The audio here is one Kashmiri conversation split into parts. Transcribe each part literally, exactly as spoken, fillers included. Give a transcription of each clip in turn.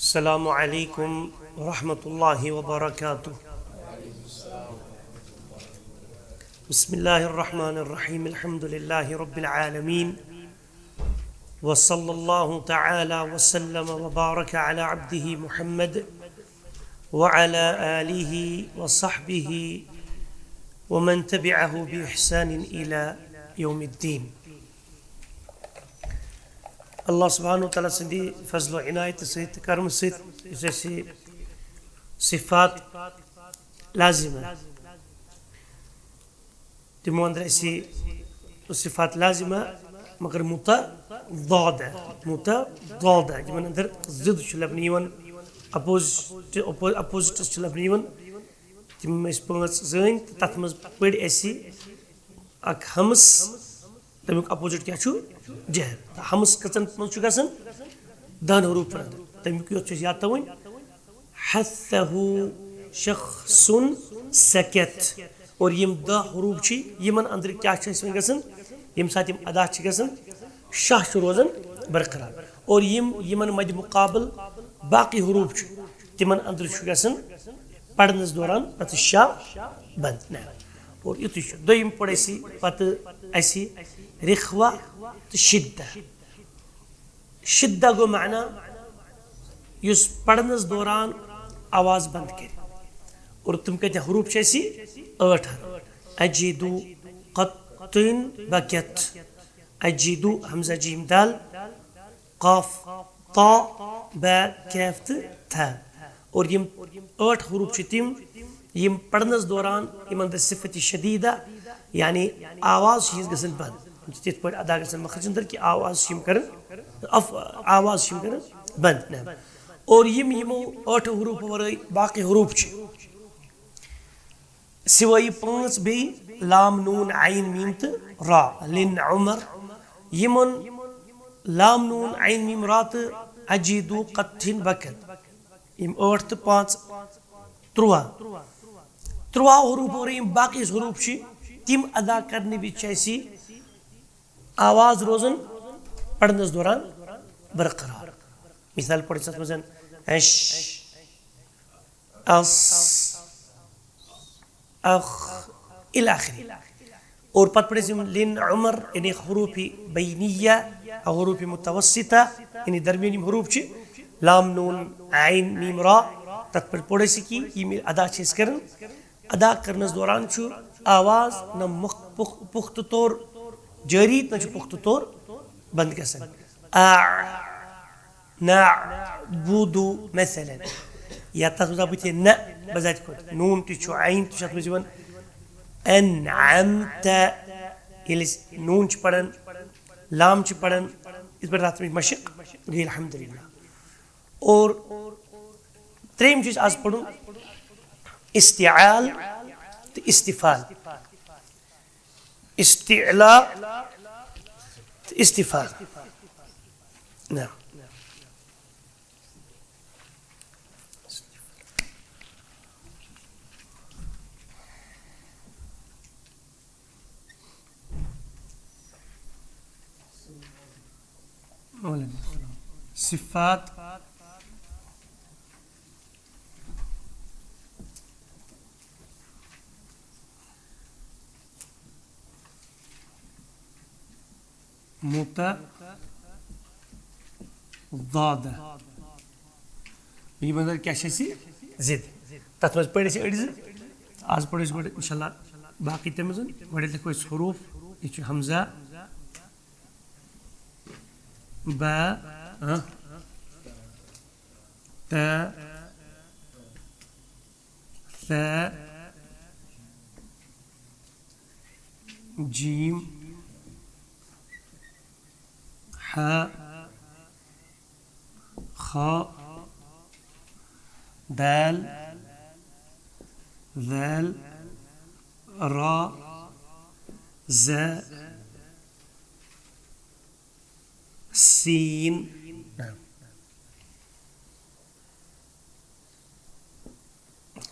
السلام عليكم ورحمة الله وبركاته. بسم الله الرحمن الرحيم. الحمد لله رب العالمين. وصلى الله تعالى وسلم وبارك على عبده محمد وعلى آله وصحبه ومن تبعه بإحسان إلى يوم الدين. اللہ سبحانہ و تعالیٰ سٕنٛدِ فضل و عنایتہٕ سۭتۍ تہٕ کرمہٕ سۭتۍ یُس اَسہِ صفات لازمہ، تِمو اندر اَسہِ صفات لازمہ مگر متضادہ، متضادہ، یِمن اندر ضد چھُ لبنہٕ یِوان، اپوزٹ، اپو-، اپوزٹس چھِ لبنہٕ یِوان، تِم ٲسۍ پانٛژھ زٲنۍ تہٕ تَتھ منٛز پٔرۍ اَسہِ اکھ ہمس، تَمیُک اپوزٹ کیٛاہ چھُ؟ جہر۔ تہٕ ہمس کٔژن منٛز چھُ گژھان؟ دَہن حروٗفن اندر۔ تَمیُک یوت چھُ اَسہِ یاد تھاوُن، حثہ شخص سکت۔ اور یِم دَہ حروٗف چھِ، یِمن اندر کیٛاہ چھُ اَسہِ وۄنۍ گژھان؟ ییٚمہِ ساتہٕ یِم ادا چھِ گژھان، شاہ چھُ روزان برقرار۔ اور یِم، یِمن مدِ مقابل باقٕے حروٗف چھِ، تِمن اندر چھُ گژھان پرنس دوران پتہٕ شاہ بند۔ نہ۔ اور یُتُے چھُ۔ دوٚیِم پوٚر اَسہِ پتہٕ اَسہِ رخوہ تہٕ شدہ۔ شدہ گوٚو معنی یُس پرنس دوران آواز بند کرِ۔ اور تِم کۭتیاہ حروٗف چھِ اَسہِ؟ ٲٹھ حرف۔ اجیدو قطن بکت۔ اجیدو، حمزہ جیم دال، قاف، طا، با، کیف تہٕ تھا۔ اور یِم ٲٹھ حروٗف چھِ تِم، یِم پرنس دوران یِمن دٔسۍ صفت شدیدہ، یعنی آواز چھِ یِہنٛز گژھان بند۔ یِم چھِ تِتھ پٲٹھۍ ادا گژھان مخرج اندر کہِ آواز چھِ یِم کران، اف-، آواز چھِ یِم کران بند۔ نہ۔ اور یِم یِمو ٲٹھو حروٗفو ورٲے باقٕے حروٗف چھِ، سوائے پانٛژھ بیٚیہِ لام نون عین میم تہٕ را، لن عمر، یِمن لام نون عین میم را تہٕ اجیدو قطن بکت، یِم ٲٹھ تہٕ پانٛژھ، تُرٛواہ۔ تُرٛواہ حروٗف اور یِم باقٕے حروٗف چھِ، تِم ادا کرنہٕ وِزِ چھِ اَسہِ آواز روزان پرنس دوران برقرار۔ مثال پٲٹھۍ چھِ اَتھ منٛز اش، اص، اخ، الی آخری۔ اور پتہٕ پٲٹھۍ ٲسۍ یِم لن عمر، یعنی حروف بینیہ، حروف متوسطہ، یعنی درمیٲنی یِم حروف چھِ، لام نون عین میم را، تتھ پٮ۪ٹھ پوٚر اَسہِ کہِ یِم ادا چھِ أسۍ کران، ادا کرنس دوران چھُ آواز نہ مُخ-، پُخ-، پُختہٕ طور جٲری، نہ چھُ پُختہٕ طور بند گژھان۔ آ، نعبدو مثلاً۔ یا تَتھ منٛز آو بٕتھِ نہ بذاتِ خود۔ نوٗن تہِ چھُ، عین تہِ چھُ اَتھ منٛز یِوان۔ انعمت۔ ییٚلہِ أسۍ نوٗن چھِ پَران، لام چھِ پَران، یِتھ پٲٹھۍ تَتھ منٛز مشق گٔے، الحمدللہ۔ اور ترٛیٚیِم چھُ اَسہِ آز پَرُن استعال تہٕ استفال۔ استعلا تہٕ استفال۔ نعم۔ وعلیکم السلام۔ صفات متضادہ۔ یہِ مطلب کیٛاہ چھِ اَسہِ؟ ضد۔ تَتھ منٛز پٔرۍ أسۍ أڑۍ زٕ۔ آز پَرو أسۍ گۄڈٕ اِنشاء اللہ باقٕے تَمہِ منٛز۔ گۄڈٕ لیکھو أسۍ حروٗف۔ یہِ چھُ حمزہ، با، ہاں، تا، ثا، جیم، حا، خا، دال، ذال، را، زا، سین،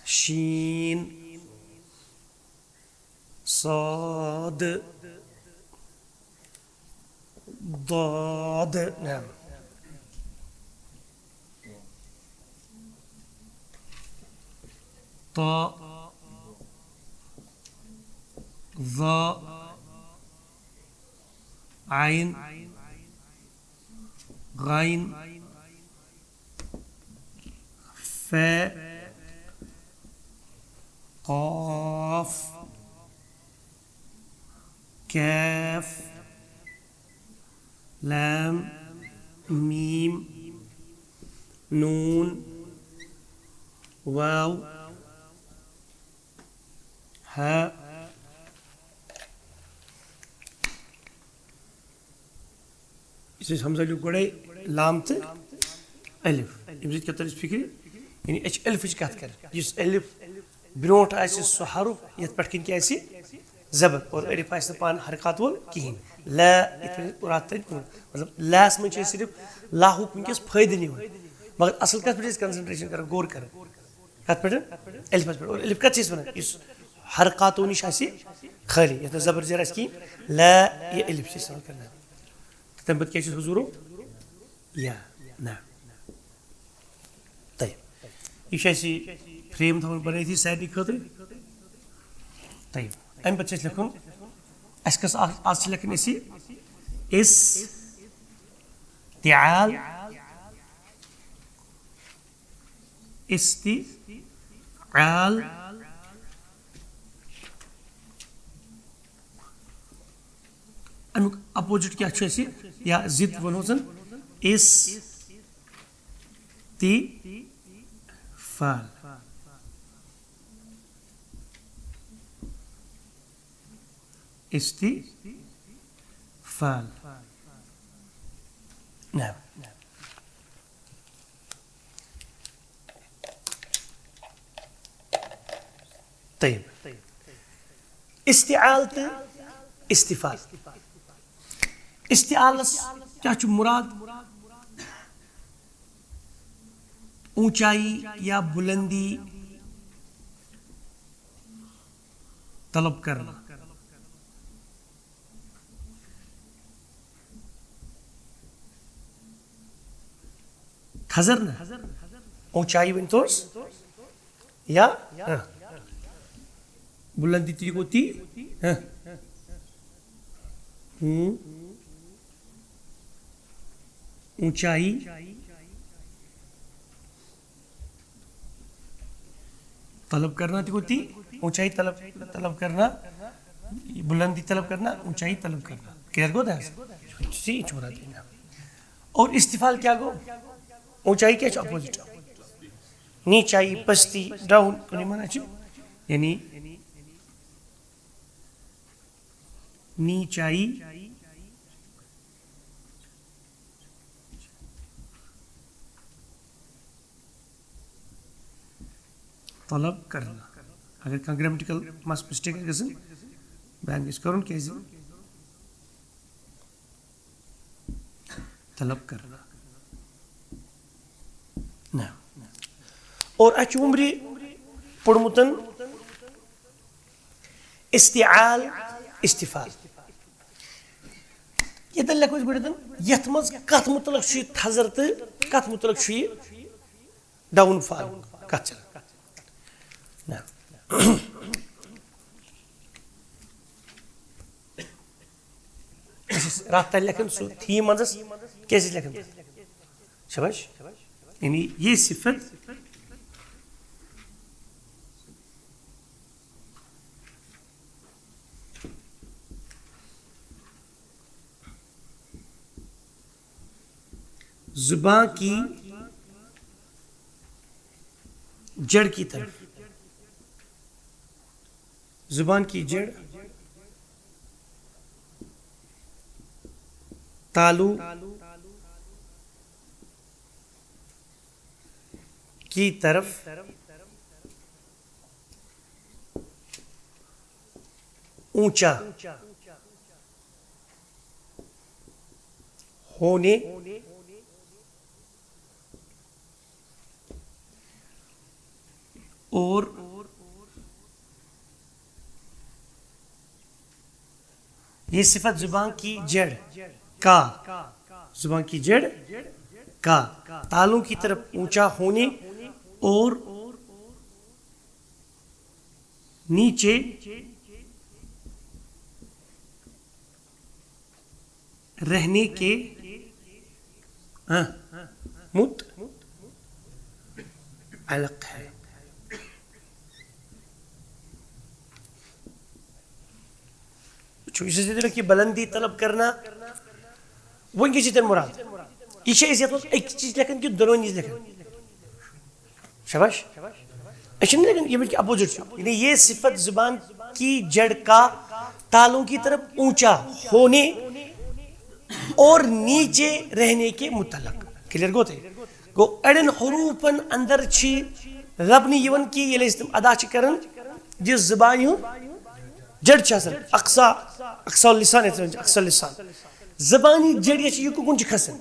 شین، صاد، ضاد۔ نعم۔ طا، ظا، عين، غين، فا، قاف، كاف، لام، ميم، نون، واو، ہا۔ یُس اَسہِ ہمزہ لیوٗکھ گۄڈَے، لام تہٕ الف، اَمہِ سۭتۍ کیٛاہ تَرِ اَسہِ فِکرِ؟ یعنی أسۍ چھِ الفٕچ کَتھ کَران۔ یُس الف برونٛٹھ آسہِ سُہ حرف یَتھ پٮ۪ٹھ کِنۍ کیٛاہ آسہِ؟ زبر۔ اور الف آسہِ نہٕ پانہٕ حرکات وول کِہیٖنۍ۔ لا، یِتھ پٲٹھۍ راتھ تانۍ ووٚن۔ مطلب، لاہَس منٛز چھِ أسۍ صرف لاہُک وٕنکیٚس فٲیدٕ نِوان، مگر اَصٕل کَتھ پٮ۪ٹھ چھِ أسۍ concentration کَران، غور کَران؟ کَتھ پٮ۪ٹھ؟ الفَس پٮ۪ٹھ۔ اور الف کَتھ چھِ أسۍ وَنان؟ یُس حرکاتو نِش آسہِ خٲلی، یَتھ نہٕ زبر زیر آسہِ کِہیٖنۍ، لا، یہِ الف چھِ استعمال کَران۔ تہٕ تَمہِ پَتہٕ کیٛاہ چھِ أسۍ حضوٗرو؟ یا، نہ۔ طيب۔ یہِ چھُ اَسہِ frame تھاوُن بَنٲیِتھ یہِ سارنٕے خٲطرٕ۔ طيب۔ اَمہِ پَتہٕ چھُ اَسہِ لیکھُن، اَسہِ کۄس اَکھ، اَز چھِ لیکھٕنۍ اَسہِ یہِ استعال، استعال۔ اَمیُک opposite کیٛاہ چھُ اَسہِ؟ یا ضد وَنو زَن استفال۔ استفال۔ نعم۔ طيب۔ استعال تہٕ استفال۔ استعالس کیٛاہ چھُ مُراد؟ اونچائی یا بُلندی طلب کرنا۔ تھزر نہ، اونچائی ؤنۍ توس یا، ہاں۔ بُلندی تہِ گوٚو تی، ہاں۔ ہوں۔ اونچائی طلب کرنا تہِ گوٚو تی، اونچائی طلب، طلب کرنا، بُلندی طلب کرنا، اونچائی طلب کرنا۔ Clear گوٚو تۄہہِ؟ تی چھُ مُراد۔ اور استفال کیٛاہ گوٚو؟ اونچائی کیٛاہ چھُ opposite؟ نیچائی، پستی، down، کُنہِ معنی چھُ، یعنی نیچائی طلب کرنا۔ اگر کانٛہہ grammatical مس mistake آسہِ گژھان، بیان گژھِ کرُن، کیٛازِ؟ طلب کرنا۔ نہ۔ اور اَسہِ چھُ وُمرِ پوٚرمُت استعال، استفال۔ ییٚتٮ۪ن لیکھو أسۍ گۄڈٕنٮ۪تھ، یَتھ منٛز کَتھ مُتعلق چھُ یہِ تھزر تہٕ کَتھ مُتعلق چھُ یہِ downfall کَتھ چلان؟ نہ۔ أسۍ ٲسۍ راتھ تام لیکھان سُہ theme منٛزس، کیٛاہ ٲسۍ أسۍ لیکھان تَتھ؟ شاباش۔ یعنی یہِ صفت زبان کی جڑ کی طرف، زبان کی جڑ تالو کی طرف اونچا ہونے اور یہ صفت زبان کی جڑ کا، زبان کی جڑ کا، تالوں کی طرف اونچا ہونے اور نیچے رہنے کے، ہاں، متعلق ہے۔ وٕچھِو، یُس أسۍ ییٚتہِ لیٚکھِ بلندی طلب کرنا، وۄنۍ کیٛاہ چھِ تیٚلہِ مُراد؟ یہِ چھِ أسۍ یَتھ منٛز أکِس چیٖز لیکھان کِنہٕ دۄنوٕنی لیکھان؟ شاباش۔ أسۍ چھِنہٕ لیکھان، ییٚمِچ کہِ opposite چھُ۔ یعنی یہ صفت زبان کی جڑ کا تالوں کی طرف اونچا ہونے اور نیچے رہنے کے متعلق۔ Clear گوٚو تۄہہِ؟ گوٚو، اَڑٮ۪ن حروٗفَن اندر چھِ لبنہٕ یِوان کہِ ییٚلہِ أسۍ تِم ادا چھِ کران، یہِ زبانہِ ہُنٛد جڑ چھِ آسان، اقصا، اقصا لسان، یَتھ وَنان چھِ اقصا لسان۔ زبانی جڑ یۄس چھِ، یہِ کُکُن چھِ کھسان؟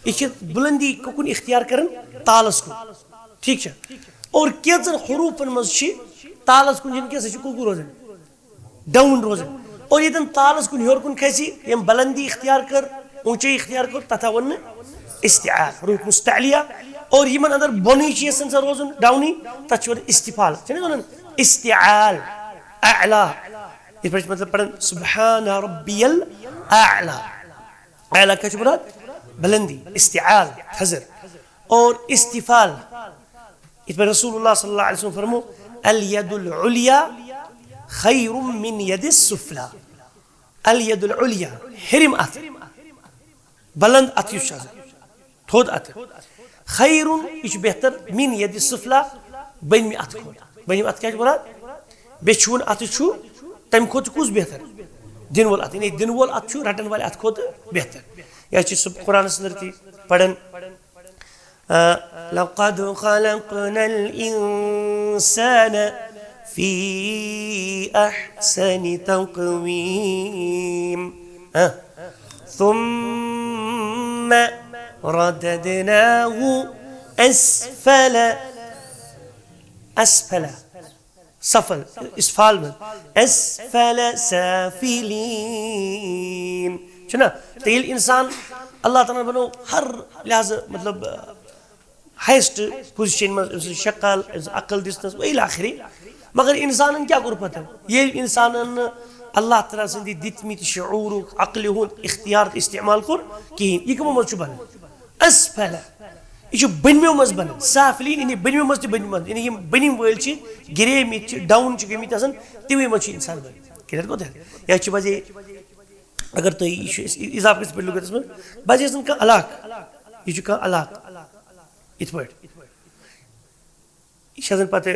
یہِ چھِ بلندی کُکُن اختیار کران؟ تالس کُن۔ ٹھیٖک چھا؟ اور کینٛژن حروٗفن منٛز چھِ تالس کُن یِم کیٛاہ سا چھِ کُکُن روزان؟ Down روزان۔ اور ییٚتٮ۪ن تالس کُن ہیوٚر کُن کھسہِ، یِم بلندی اختیار کٔر، اونچٲیی اختیار کٔر، تَتھ آو وننہٕ استعال، حروٗف مستعلیہ۔ اور یِمن اندر بۄنٕے چھِ یژھان سۄ روزُن، downٕے، تَتھ چھِ ونان استفال۔ چھِنہٕ ونان استعال، اعلیٰ؟ یِتھ پٲٹھۍ چھِ مطلب پران سبحان ربی الاعلیٰ۔ اعلیٰ کیٛاہ چھُ مراد؟ بلندی، استعال، تھزر۔ اور استفال، یِتھ پٲٹھۍ رسول اللہ صلی اللہ علیہ وسلم فرمو، الید العلیا خیر من ید السفلی۔ الید العلیا، ہیٚرِم اَتھٕ، بلند اَتھٕ یُس چھُ آسان، تھوٚد اَتھٕ۔ خیرُن، یہِ چھُ بہتر، من ید السفلی، بٔنمہِ اَتھٕ کھۄتہٕ۔ بٔنِم اَتھٕ کیٛاہ چھُ مراد؟ بیٚیہِ چھُ وُن اَتھٕ چھُ، تَمہِ کھۄتہٕ چھُ کُس بہتر؟ دِنہٕ وول اَتھٕ، یعنی دِنہٕ وول اَتھٕ چھُ رَٹَن والہِ اَتھٕ کھۄتہٕ بہتر۔ یا چھِ سُہ قرآنَس أنٛدٕر تہِ پَران، آ، لقد خلقنا الإنسان في أحسن تقويم۔ آ، ثم رددناه أسفل، أسفل، سفل، اسفال منٛز، أسفل سافلين۔ چھُنہ؟ تہٕ ییٚلہِ اِنسان، اللہ تعالیٰ ہن بنوو ہر لحاظہٕ، مطلب، highest position منٛز، أمۍ سٕنٛز شکل، أمۍ سٕنٛز عقل دِژنَس، و إلى آخره۔ مگر اِنسانن کیٛاہ کوٚر پتہٕ؟ ییٚلہِ اِنسانن نہٕ اللہ تعالیٰ سٕنٛدِ دِتمٕتۍ شعوٗرُک، عقلہِ ہُنٛد اختیار تہٕ استعمال کوٚر کِہیٖنۍ، یہِ کٕمو منٛز چھُ بنان؟ أسفل۔ یہِ چھُ بٔنمیو منٛز بنان، سافلین، یعنی بٔنمیو منٛز تہِ بٔنمیو منٛز، یعنی یِم بٔنِم وٲلۍ چھِ، گِریمٕتۍ چھِ، down چھِ گٔمٕتۍ آسان، تِموٕے منٛز چھُ اِنسان بنان۔ Clear گوٚو تیٚلہِ؟ یا چھِ وجہ، اگر تُہۍ یہِ چھُ اِضافہٕ گژھِ پٲٹھۍ لُغتَس منٛز، بجے آسان کانٛہہ علاقہٕ، یہِ چھُ کانٛہہ علاقہٕ، یِتھ پٲٹھۍ۔ یہِ چھِ آسان پتہٕ،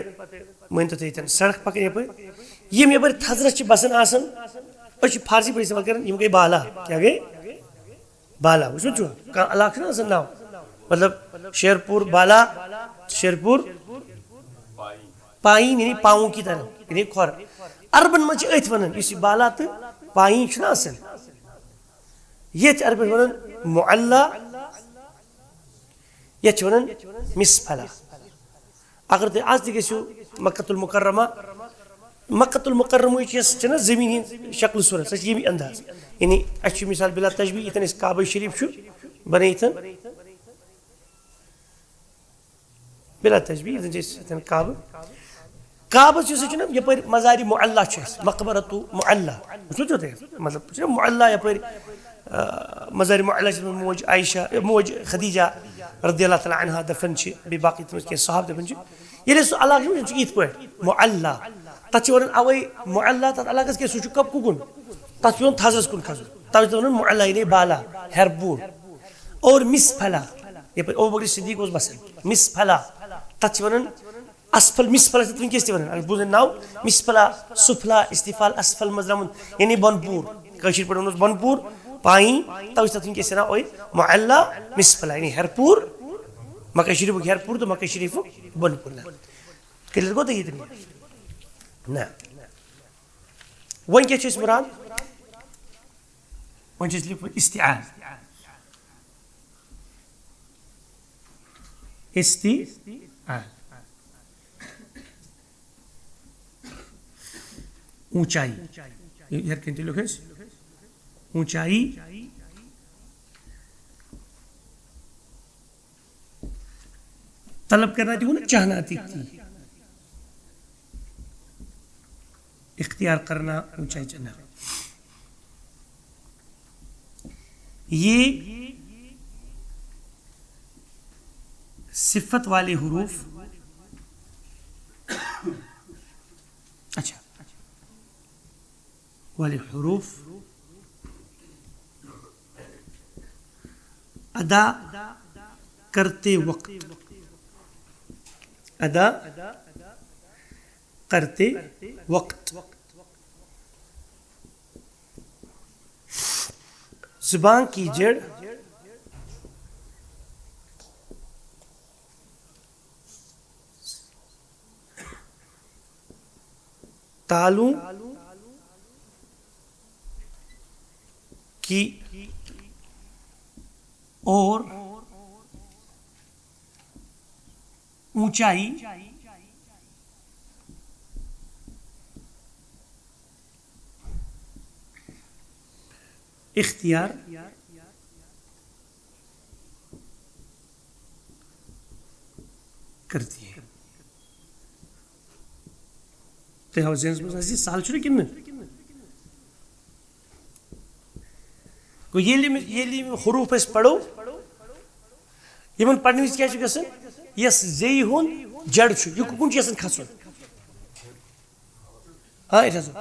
مٲنۍ تو تُہۍ ییٚتٮ۪ن سڑک پکان یپٲرۍ، یِم یپٲرۍ تھزرس چھِ بسان آسان، أسۍ چھِ فارسی پٲٹھۍ استعمال کران، یِم گٔے بالا۔ کیٛاہ گٔے؟ بالا۔ وٕچھمُت چھُوا؟ کانٛہہ علاقہٕ چھُنہ آسان ناو، مطلب، شیرپور بالا، شیرپور پایین، یعنی پاوُن کی طرف، یعنی کھۄر۔ عربن منٛز چھِ أتھۍ ونان، یُس یہِ بالا تہٕ پایین چھُنہ آسان، ییٚتھۍ عربن ونان معلا، یتھ چھِ ونان مسفلا۔ اگر تُہۍ از تہِ گٔژھِو مکۃ المکرمہ، مکۃ المکرمہ یُس چھُنہ زٔمیٖن ہٕنٛز شکل صورت، سۄ چھِ ییٚمہِ انداز۔ یعنی اَسہِ چھُ مثال بلا تشبیہ، ییٚتٮ۪ن اَسہِ کعبہ شریف چھُ بنٲیِتھ، بلا تشبیہ، ییٚتٮ۪ن چھِ أسۍ ییٚتٮ۪ن کعبہٕ، کعبس یُس چھُنہ یپٲرۍ مزارِ معلیٰ چھُ اَسہِ، مقبرۃ معلیٰ، وٕچھِو تُہۍ، مطلب، چھُنہ معلیٰ یپٲرۍ، آ، مزارِ معلیٰ چھِ موج عائشہ، موج خدیجہ رضی اللہ تعالیٰ عنہا دفن چھِ، بیٚیہِ باقٕے تِم کینٛہہ صحابہٕ دفن چھِ۔ ییٚلہِ سُہ علاقہٕ چھُ، یِم چھِ یِتھ پٲٹھۍ معلیٰ، تَتھ چھِ وَنان اَوَے معلیٰ، تَتھ علاقَس کیٛاہ، سُہ چھُ کَپ کُکُن، تَتھ چھُ پٮ۪وان تھَزَس کُن کھَسُن، تَوَے چھِ تَتھ وَنان معلیٰ، یعنی بالا، ہیٚرِ بوٚڑ۔ اور مسفلا، یَپٲرۍ ابوبکر صدیق اوس بَسان، مسفلا، تَتھ چھِ وَنان اسفل، مسفل چھِ تَتھ وٕنکیٚس تہِ وَنان۔ اگر بوٗزُن ناو، مسفلا، سفلا، استفال، اسفل منٛز درٛامُت، یعنی بۄنہٕ پوٗر۔ کٲشِر پٲٹھۍ وَنوس بۄنہٕ پوٗر، پایین، تَوَے چھِ تَتھ وٕنکیٚس وَنان اوے معلیٰ، مسفلا، یعنی ہیٚرِ پوٗر، مکہ شریفُک ہیٚرِ پوٗر تہٕ مکہ شریفُک بۄنہٕ پوٗر۔ نہ۔ Clear گوٚو تۄہہِ یہِ تہِ؟ نہ۔ وۄنۍ کیٛاہ چھِ أسۍ مُراد؟ وۄنۍ چھِ أسۍ لیکھُن استعال۔ استعال۔ اونچائی۔ یہِ ہیٚرِ کَنہِ تہِ لیوٚکھ اَسہِ۔ اونچائی۔ طلب کرنا تہِ گوٚو نہ چاہنا تہِ تی۔ اختیار کرنا اونچائی چڑھنا۔ یہ صفت والے حروف، اچھا، والے حروف ادا کرتے وقت، ادا کرتے وقت زبان کی جڑ تالوں کی اور اونچائی اختیار کرتی ہے۔ تۄہہِ آو ذہنس منٛز، اَسہِ یہِ سہل چھُنہ کِنہٕ نہٕ؟ گوٚو، ییٚلہِ أمِس، ییٚلہِ یِم حروٗف أسۍ پَرو، یِمن پَرنہٕ وِزِ کیٛاہ چھُ گژھان؟ یۄس زیٚیہِ ہُنٛد جڑ چھُ، یہِ کُکُن چھُ یَژھان کھسُن؟ آ، اِرشاد صٲب۔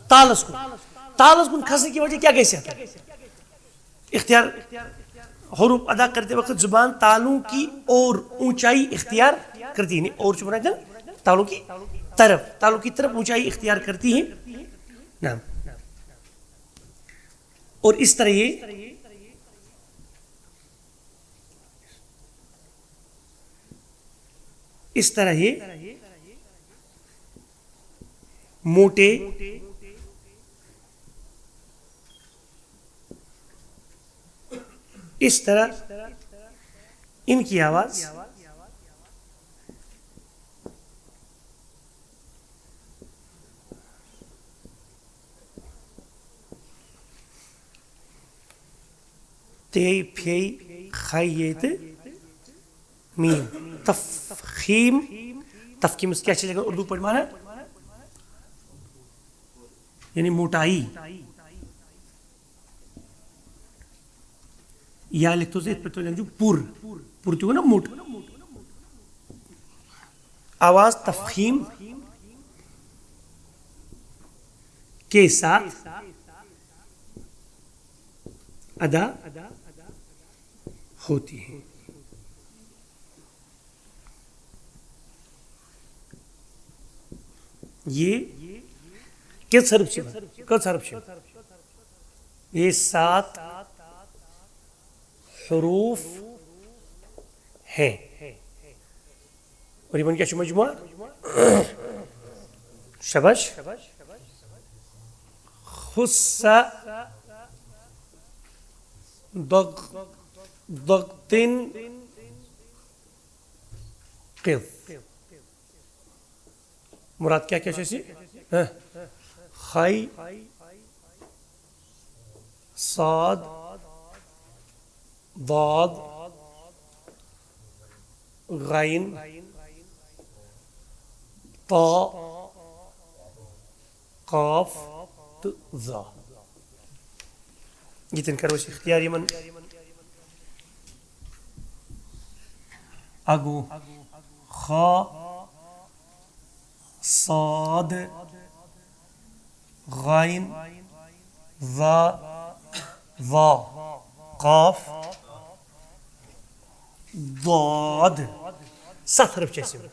تالس کُن۔ تالس کُن کھسنہٕ کہِ وجہ کیٛاہ گژھِ اَتھ؟ اختیار، حروف ادا کرتے وقت زبان تالوں کی اور اونچائی اختیار کرتی ہے۔ اور چھُ وَنان تالوں کی طرف، تالوں کی طرف اونچائی اختیار کرتی ہے۔ نعم۔ اور اس طرح یہ اس طرح یہ موٹے، اس طرح ان کی آواز تے پھے خے یہ تہٕ میم۔ تفخیم، تفخیمس کیٛاہ چھِ لیکھان اردو پٲٹھۍ وَنان؟ یعنی موٹائی۔ یا لیکھتو ژٕ یِتھ پٲٹھۍ تُہۍ لیکھِو پُر۔ پُر تہِ گوٚو نا موٚٹ۔ آواز تفخیم کے ساتھ ادا ہوتی ہے۔ یہ کٔژ حرف چھِ یِوان؟ کٔژ حرف چھِ یِوان؟ یہ سات حروف ہیں۔ اور یِمن کیٛاہ چھُ مجموعہ؟ شاباش۔ خص ضغ-، ضغطن قف۔ مراد کیٛاہ کیٛاہ چھُ اَسہِ؟ ہہ؟ خے، صاد، ضاد، غین، طا، قاف تہٕ ظا۔ ییٚتٮ۪ن کرو أسۍ اختیار یِمن۔ اَکھ گوٚو خا، صاد، غین، ظا، وا، قاف، ضاد۔ ستھ حرف چھِ اَسہِ یِم۔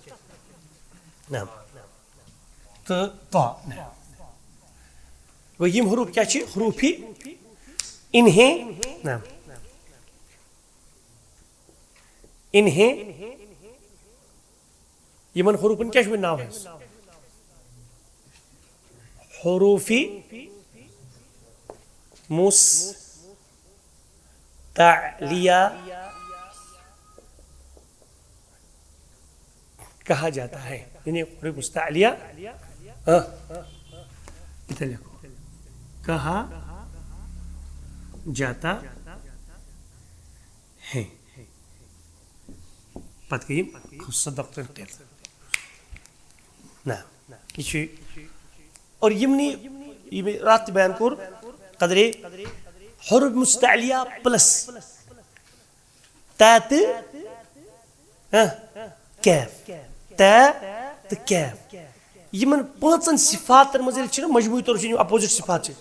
نعم۔ تہٕ طا۔ نعم۔ گوٚو یِم حروف کیٛاہ چھِ؟ حروفِ انہے۔ نعم۔ انہے۔ یِمن حروفن کیٛاہ چھُ وۄنۍ ناو حظ؟ حروفِ مستعلیہ کہا جاتا ہے۔ یعنی حروف مستعلیہ، ہاں، ادھر لکھو، کہا جاتا ہے۔ پتہٕ گٔے یِم خصوٗصی دفتر تیٚلہِ۔ نہ، یہِ چھُ اور یِمنٕے، یہِ مےٚ راتھ تہِ بیان کوٚر، قدرے حروف مستعلیہ پلس تا تہٕ، ہاں، کیف، تا تہٕ کیف۔ یِمن پانٛژن صفاتن منٛز ییٚلہِ چھِنہ مجموعی طور چھِ یِم اپوزٹ صفات چھِ،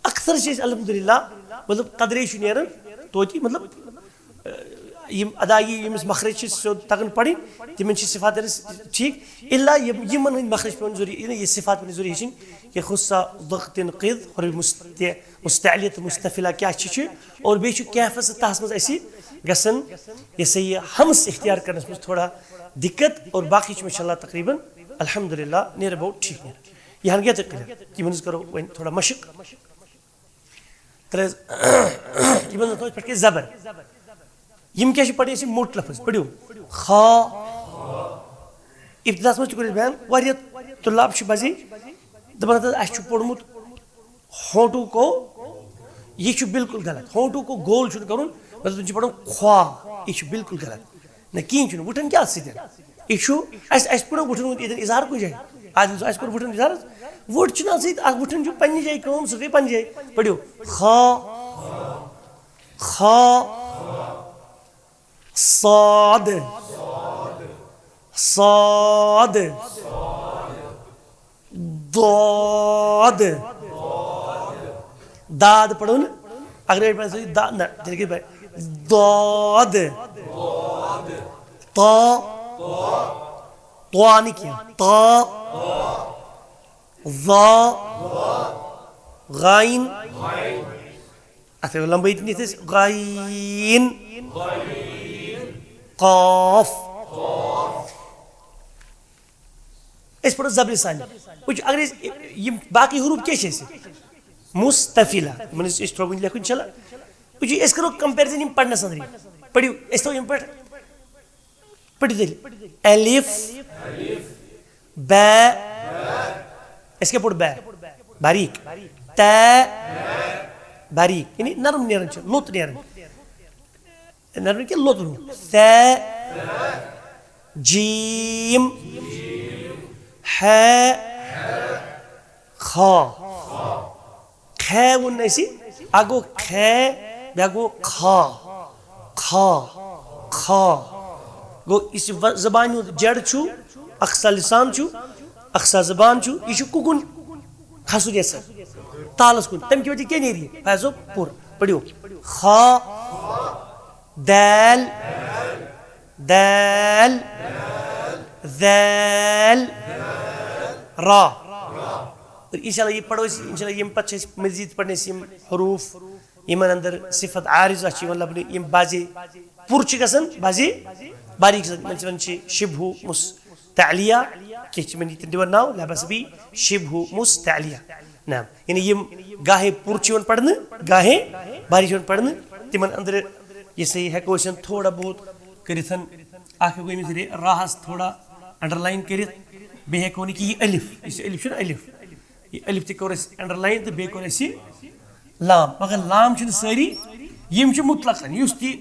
اکثر چھِ أسۍ الحمدللہ، مطلب، قدرے چھُ نیران توتہِ، مطلب، یِم ادائیگی، ییٚمِس مخرج چھِ سیوٚد تگان پرٕنۍ، تِمن چھِ صفات أمِس ٹھیٖک۔ الا یِم، یِمن ہٕنٛدۍ مخرج پٮ۪وان ضروٗری، یعنی یہِ صفات پٮ۪وان ضروٗری ہیٚچھِنۍ۔ یہِ خُصہ ضغط تنقیٖد، حروف مست-، مستعلیہ تہٕ مستفعلہ کیٛاہ چھِ، چھِ، اور بیٚیہِ چھُ کیفس تہٕ تَس منٛز اَسہِ گژھان یہِ سا یہِ ہمس اختیار کرنس منٛز تھوڑا دقت، اور باقی چھُ مےٚ انشاءاللہ تقریباً الحمدللہ near about ٹھیٖک نیران۔ یہِ ہن گٔے تہٕ clear، یِمن ہٕنٛز کرو وۄنۍ تھوڑا مشق۔ تیٚلہِ حظ، یِمن دۄہن پٮ۪ٹھ گٔے زبر۔ یِم کیٛاہ چھِ پرٕنۍ اَسہِ؟ موٚٹ لفظ پٔرِو۔ خا۔ ابتداہس منٛز تہِ کوٚر اَسہِ بیان، واریاہ طلاب چھِ بزی دپان، "حضرت، اَسہِ چھُ پوٚرمُت ہونٹو کو"، یہِ چھُ بالکل غلط۔ ہونٹو کو گول چھُنہٕ کرُن، مطلب، تِم چھِ پران خوا، یہِ چھُ بالکل غلط۔ نہ، کِہیٖنۍ چھُنہٕ، وٕٹھن کیٛاہ سۭتۍ؟ یہِ چھُ اَسہِ، اَسہِ پوٚرُن وٕٹھن ہُنٛد ییٚتٮ۪ن اظہار کُنہِ جایہِ؟ آز یُس اَسہِ کوٚر وٕٹھن اظہار، وٕٹھ چھُنہٕ اَتھ سۭتۍ، اَتھ وٕٹھن چھُ پنٛنہِ جایہِ کٲم، سُہ گٔے پنٛنہِ جایہِ۔ پٔرِو۔ خا، خا، صاد، صاد، داد۔ داد پڑھو نا۔ اگر یہ پڑھو دا، نہ، تیٚلہِ کیٛاہ پڑھِ؟ داد۔ تا۔ تا نہٕ کینٛہہ۔ تا۔ ظا۔ غاین۔ اتھ ہے لمبٲیِتھ نِتھ أسۍ۔ غاین۔ قاف۔ أسۍ پرو زبرِ ثانی۔ وٕچھ، اگر أسۍ یِم باقٕے حروٗف کیٛاہ چھِ اَسہِ؟ مستفعلہ۔ یِمن أسۍ، أسۍ تھوڑا وٕنہِ لیکھو انشاءاللہ۔ وٕچھ، أسۍ کرو comparison یِم پرنس اندرٕے۔ پٔرِو، أسۍ تھاوو یِم پٲٹھۍ۔ پٔرِو تیٚلہِ۔ الف، بے، أسۍ کیٛاہ پوٚر؟ بے۔ باریٖک۔ تے، باریٖک۔ یعنی نرم نیران چھِ، لوٚت نیران۔ نہ، نہ، کہِ لوٚت نہٕ۔ ثے، جیم، ہے، خا۔ خے ووٚن نہٕ اَسہِ، اَکھ گوٚو خے، بیٛاکھ گوٚو خا۔ خا، خا۔ گوٚو، یُس یہِ و-، زبانہِ ہُنٛد جڑ چھُ، اقصا لسان چھُ، اقصا زبان چھُ، یہِ چھُ کُکُن کھسُن یژھان؟ تالس کُن۔ تَمہِ کہِ وجہ کیٛاہ نیرِ یہِ؟ فیضو پوٗرٕ۔ پٔرِو۔ خا۔ دال، دال، ذال، را۔ اور انشاءاللہ یہ پڑھو أسۍ، انشاءاللہ ییٚمہِ پتہٕ چھِ أسۍ مزید پرنس یِم حروف، یِمن اندر صفت عارضہ چھِ یِوان لبنہٕ، یِم بعضے پُر چھِ گژھان، بعضے باریٖک چھِ گژھان۔ یِمن چھِ وَنان چھِ شبہ مستعلیہ، کینٛہہ چھِ یِمن یِتھۍ دِوان ناو، لا بس بی شبہ مستعلیہ۔ نعم، یعنی یِم گاہے پُر چھِ یِوان پرنہٕ، گاہے باریٖک چھِ یِوان پرنہٕ، تِمن اندر یہِ سا یہِ ہٮ۪کو أسۍ تھوڑا بہت کٔرِتھ۔ اکھ ہٮ۪کو أمِس رے-، راہس تھوڑا underline کٔرِتھ، بیٚیہِ ہٮ۪کو نہٕ کہِ یہِ الف، یُس یہِ الف چھُنہ الف، یہِ الف تہِ کوٚر اَسہِ underline تہٕ بیٚیہِ کوٚر اَسہِ یہِ لام۔ مگر لام چھِنہٕ سٲری، یِم چھِ مطلقاً، یُس تہِ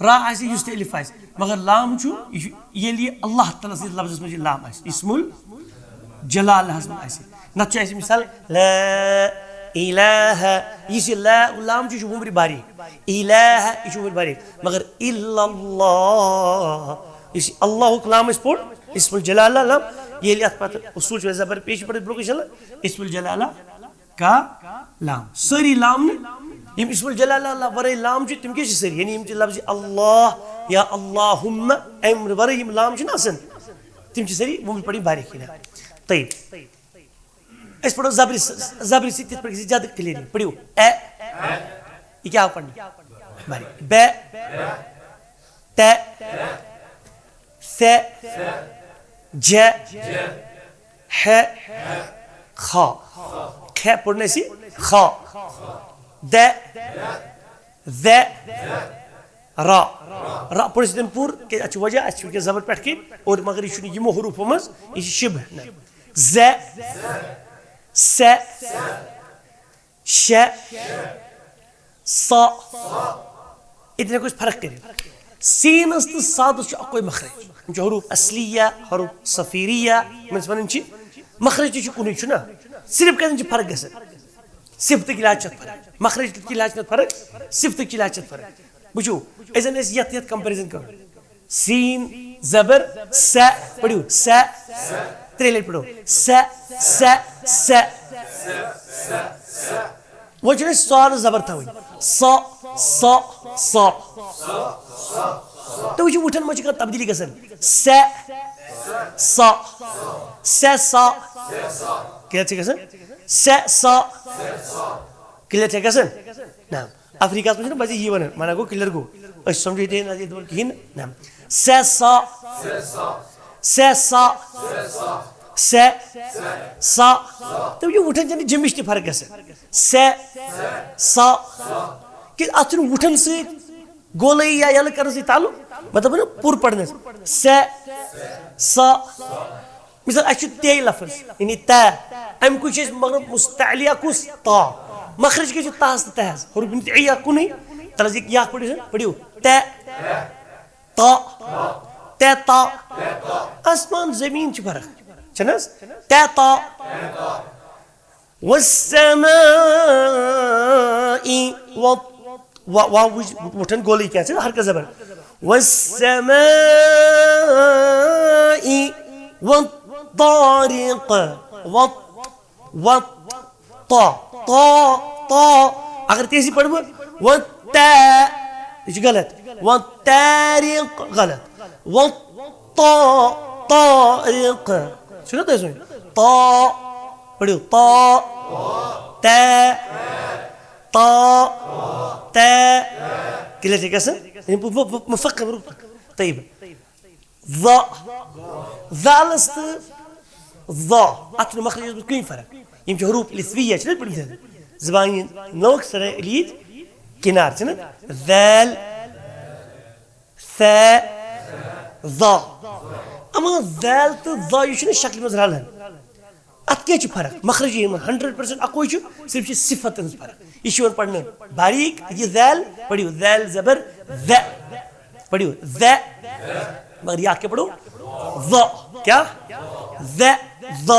را آسہِ، یُس تہِ الف آسہِ، مگر لام چھُ، یہِ چھُ، ییٚلہِ یہِ اللہ تعالیٰ سٕنٛدِس لفظس منٛز یہِ لام آسہِ، اسم الجلالہس منٛز آسہِ۔ نتہٕ چھُ اَسہِ مثال، لا الہ، یُس یہِ لا لام چھُ، یہِ چھُ وُمرِ باریٖک۔ الہ، یہِ چھُ وُمرِ باریٖک۔ مگر الا اللہ، یُس یہِ اللہُک لام أسۍ پوٚر، اسم الجلالہ لام، ییٚلہِ اَتھ پتہٕ اصوٗل چھُ زبر پیش پڑھ برونٛہہ کُن انشاءاللہ، اسم الجلالہ کا لام۔ سٲری لام نہٕ، یِم اسم الجلالہ ورٲے لام چھِ، تِم کیٛاہ چھِ سٲری؟ یعنی یِم چھِ لفظ اللہ یا اللہم، اَمہِ ورٲے یِم لام چھِنہٕ آسان، تِم چھِ سٲری وُمرِ پڑھٕنۍ باریٖکی نا۔ طیب۔ أسۍ پرو زبرِ س-، زبرِ سۭتۍ تِتھ پٲٹھۍ گژھِ زیادٕ clear۔ پٔرِو اے۔ یہِ کیٛاہ آو پرنہٕ؟ بے۔ تے۔ سے۔ جے۔ ہے۔ خا۔ کھے پوٚر نہٕ اَسہِ خا۔ دے۔ زے۔ را۔ را پوٚر اَسہِ تَمہِ پوٗرٕ، کیٛازِ اَتھ چھُ وجہ، اَسہِ چھُ وٕنکیٚس زبر پٮ۪ٹھ کِنۍ، اور مگر یہِ چھُنہٕ یِمو حروٗفو منٛز، یہِ چھُ شِبہ۔ زے۔ سے۔ شے۔ سا۔ ییٚتٮ۪ن ہٮ۪کو أسۍ فرق کٔرِتھ۔ سیٖنَس تہٕ صادَس چھُ اَکُے مخرج۔ یِم چھِ حروٗف اصلیہ، حروٗف صفیریہ، یِمَن أسۍ وَنان چھِ مخرج تہِ چھُ کُنُے، چھُنہ؟ صرف کتٮ۪ن چھِ فرق گژھان؟ صفتٕکۍ لحاظ چھِ اَتھ فرق، مخرج کہِ لحاظ چھِ اَتھ فرق، صفتٕکۍ لحاظ چھِ اَتھ فرق۔ وٕچھِو، أسۍ زَن ٲسۍ یَتھ یَتھ comparison کرو۔ سین زبر سہ، پٔرِو سہ، ترٛےٚ لَٹہِ پٔرِو۔ سہ، سہ، سہ۔ وۄنۍ چھُنہٕ اَسہِ سا نہٕ زبر تھاوٕنۍ۔ سا، سا، سا۔ تُہۍ وٕچھِو، وٕٹھن منٛز چھِ کانٛہہ تبدیٖلی گژھان۔ سہ، سا، سہ، سا۔ کیٛاہ چھِ گژھان؟ سہ، سا۔ Clear چھا گژھان؟ نہ۔ افریقہ ہس منٛز چھِنہٕ پَزِ یی وَنان، وَنان گوٚو clear گوٚو۔ أسۍ سَمجھو ییٚتہِ نہ ییٚتہِ وَنُن کِہیٖنۍ نہٕ۔ نہ۔ سہ سا، سہ سا، سہ سا۔ تُہۍ وٕچھِو، وٕٹھن چھَنہٕ جِمِچ تہِ فرق گژھان۔ سہ سا۔ کہِ اَتھ چھُنہٕ وٕٹھن سۭتۍ گولٲیی یا یَلہٕ کَرنہٕ سۭتۍ تعلق، مطلب نہ پوٗرٕ پَرنَس۔ سہ سا۔ مثال، اَسہِ چھُ تے لفظ، یعنی تے۔ اَمہِ کُے چھُ اَسہِ مگر مستعلیہ کُس؟ تا۔ مخرج کیٛاہ چھُ تاہَس تہٕ تہَس؟ حروف متعیہ کُنُے۔ تَلہٕ حظ یہِ کیٛاہ پٔرِو سا؟ پٔرِو تے، تا، تے تا۔ آسمان زمین چھِ فرق، چھَنہٕ حظ؟ تے تا۔ والسماء و-، و-، واو وٕچھ، وٕٹھن گولٕے کیٛاہ چھِ؟ حرکت زبر۔ والسماء والطارق۔ و-، و-، طا، طا، طا۔ اگر تیزی پڑھو، و تا، یہِ چھُ غلط۔ و طارق، غلط۔ و طا، طارق۔ چھُنہ تۄہہِ سُے؟ طا، پٔرِو۔ طا، تے، طا، تے۔ Clear چھا گژھان؟ یِم بہٕ، بہٕ، بہٕ مفخم روٗپ۔ طیب۔ ظا۔ ذالس تہٕ ظا۔ اتھ چھُنہٕ مخرجس منٛز کٕہٕنۍ فرق۔ یِم چھِ حروف العطفیہ، چھِنہ پٔرمٕتۍ؟ زبانہِ نوک سرے علی کنار، چھِنہ؟ ذال، ثا، ظا۔ اما ذال تہٕ ظا، یہِ چھُنہٕ شکلہِ منٛز رلان۔ اتھ کیٛاہ چھُ فرق؟ مخرج یِمن hundred percent اکوے چھُ، صرف چھِ صفتن ہٕنٛز فرق۔ یہِ چھُ یِوان پرنہٕ باریک، یہِ ذال، پٔرِو ذال زبر ذ، پٔرِو ذ، مگر یہِ اکھ کیٛاہ پٔرِو؟ ظ۔ کیٛاہ؟ ذ، ظ،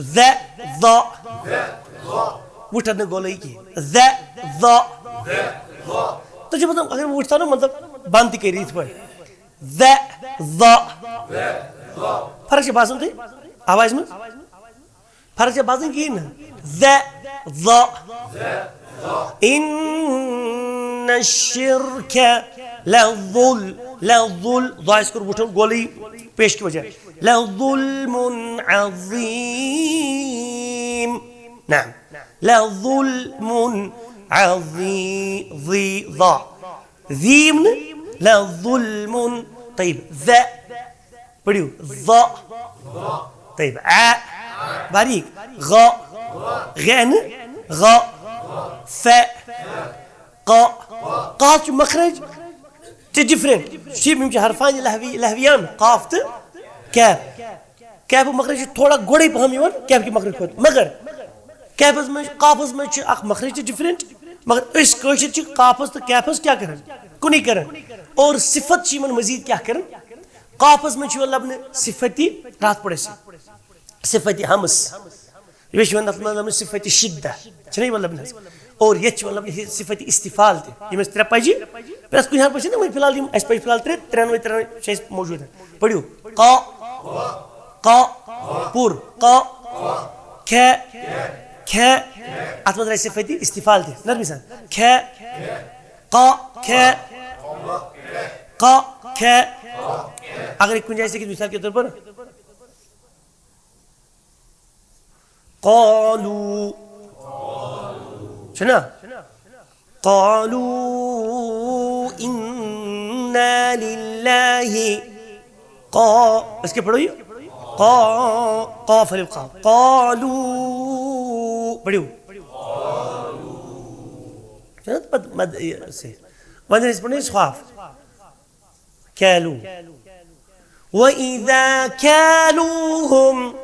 ذ، ظ۔ وٕٹھن نہٕ گولٲیی کِہیٖنۍ۔ ذ، ظ۔ تُہۍ چھِو مطلب، اگر وٕٹھ تھاونہٕ مطلب بنٛد تہِ کٔرِتھ یِتھ پٲٹھۍ۔ ذ، ظ۔ فرق چھِ باسان تۄہہِ آوازِ منٛز؟ فرق چھِ باسان کِہیٖنۍ نہٕ۔ ذ، ظ۔ ان الشرک لظل، لظل، ظ آسہِ کوٚر وٕٹھُن گولٕے پیش کہِ وجہ۔ لظلم عظیم۔ نعم۔ لظلم عظیم۔ ظی، ظا۔ ذیم نہٕ، لظلم۔ طیب، ذ۔ پٔرِو، ظ۔ طیب، ع۔ باریک۔ غ۔ غ نہٕ، غ۔ ف۔ ق۔ قاف چھُ مخرج تہِ different۔ چھِ یِم چھِ حرفان لہوی، لہویان، قاف تہٕ کیف۔ کیفُک مخرج چھُ تھوڑا گۄڈَے پَہَم یِوان کیف کہِ مخرج کھۄتہٕ۔ مگر کیفَس منٛز، قافَس منٛز چھُ اکھ مخرج تہِ different، مگر أسۍ کٲشِر چھِ قافَس تہٕ کیفَس کیٛاہ کران؟ کُنُے کران۔ اور صفت چھِ یِمَن مزید کیٛاہ کران؟ قافَس منٛز چھُ یِوان لَبنہٕ صفت راتھ پڑھ اَسہِ، صفت ہمس۔ یہِ چھُ یِوان اَتھ منٛز لَبنہٕ صفت شدہ، چھِنہ یِوان لَبنہٕ حظ؟ اور ییٚتہِ چھِ یِوان لَبنہٕ صفت استفال تہِ۔ یِم اَسہِ ترٛےٚ پَجہِ، پرٛٮ۪تھ کُنہِ حرفَس چھِ نہ وۄنۍ فی الحال یِم اَسہِ پَجہِ فی الحال ترٛےٚ، ترٛٮ۪نوَے، ترٛٮ۪نوَے چھِ اَسہِ موجوٗد۔ پٔرِو۔ ق، ق، پُر، ق، کھے، کھے۔ اَتھ منٛز درٛاے صفت استفال تہِ۔ نرمی سان۔ کھے، ق، کھے، ق، کھے۔ اگر کُنہِ جایہِ چھِ مثال کے طور پر قالوا، چھُنہ؟ قالوا إنا لله۔ قا، أسۍ کیٛاہ پَرو یہِ؟ قا، قاف الف قاف۔ قالوا۔ پٔرِو۔ چھُنہ پَتہٕ مد، یہِ، سۭتۍ۔ وۄنۍ أسۍ پَرو یہِ صاف۔ کالو۔ وَإِذَا كَالُوهُمْ۔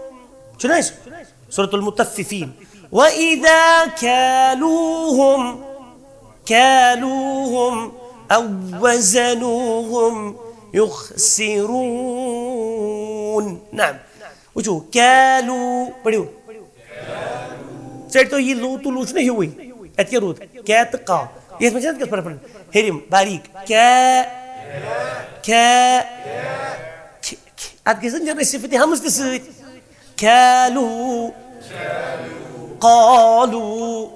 چھُنہ اَسہِ؟ سورة المطففين۔ وَإِذَا كَالُوهُمْ، كَالُوهُمْ أَوْ وَزَنُوهُمْ يُخْسِرُونَ۔ نعم۔ وٕچھِو، کیلو، پٔرِو۔ ژٔٹۍ تو یہِ لوٗ تہٕ لوٗ چھُنہ ہیوٗوٕے۔ اَتہِ کیٛاہ روٗد؟ کیٛاہ تہٕ کا۔ یَتھ منٛز چھِ اَتھ کیٛاہ فرق پَران؟ ہیٚرِم، باریٖک۔ کیٛاہ، کیٛاہ، کھِ-، کھِ-، اَتھ گژھِ نہ نیرُن صفت ہمز تہِ سۭتۍ۔ کھیلو، قالو،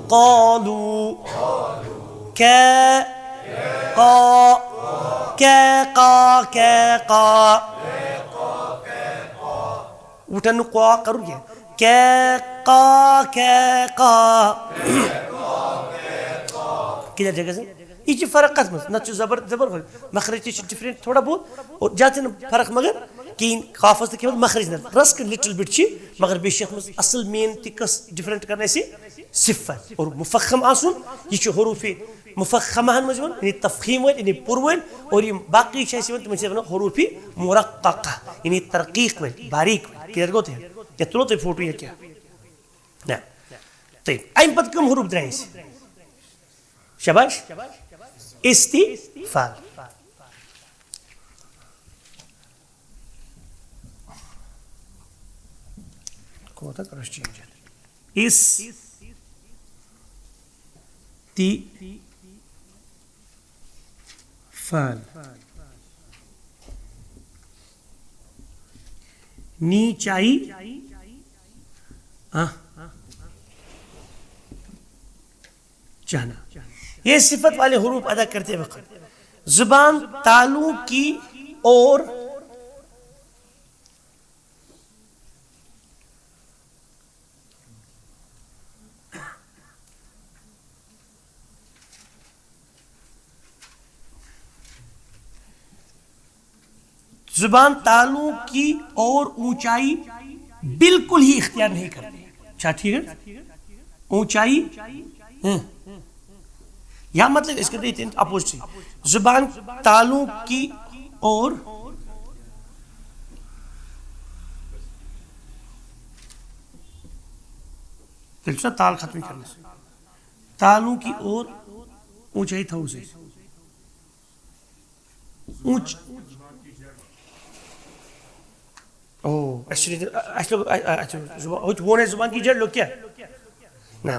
قالو، کے، قا، کے، قا، کے، قا۔ وٕٹھن نہٕ قا کرُن کینٛہہ۔ کے، قا، کے، قا۔ کلیئر چھا گژھان؟ یہِ چھِ فرق کتھ منٛز؟ نتہٕ چھُ زبر، زبر مخرج تہِ چھُ ڈفرنٹ تھوڑا بہت، اور زیادٕ چھِنہٕ فرق مگر کِہیٖنۍ۔ قافس تہٕ کیٛاہ منٛز مخرج نہ، رس کِنہٕ لٹل بٹ چھِ، مگر بیٚیہِ چھِ یتھ منٛز اصل مین تہِ کس ڈفرنٹ کران اَسہِ صفت اور مفخم آسُن۔ یہِ چھُ حروف مفخمہن منٛز یِوان، یعنی تفخیم وٲلۍ، یعنی پُر وٲلۍ، اور یِم باقٕے چھِ اَسہِ یِوان، تِمن چھِ وَنان حروف مرققہ، یعنی ترقیق وٲلۍ، باریک وٲلۍ۔ کلیئر گوٚو تۄہہِ؟ یا تُلو تُہۍ فوٹو یا کیٛاہ؟ نہ۔ تہٕ اَمہِ پتہٕ کٕم حروف درٛاے اَسہِ؟ شاباش۔ استفال۔ کوتاہ کرس چینج؟ اس تی فال۔ نی چائی آ چہنا۔ یہ صفت والے حروف ادا کرتے وقت زبان تالوں کی اور زبان تالوں کی اور اونچائی بالکل ہی اختیار نہیں کرتے۔ اچھا، ٹھیک ہے، اونچائی، ہاں۔ یا مطلب اس کے اپوزٹ، زبان تالوں کی اور، تیٚلہِ چھُنہ تال ختمٕے کرنس۔ تالوں کی اور اونچائی تھاوو أسۍ۔ اونچ-، او، اَسہِ چھُنہٕ ییٚتہِ، اَسہِ لوٚگ، اَ-، اَ-، اَسہِ چھُ زُبان، ہُتہِ ووٚن اَسہِ زُبان کی جڑ لوٚگ کیٛاہ؟ نہ۔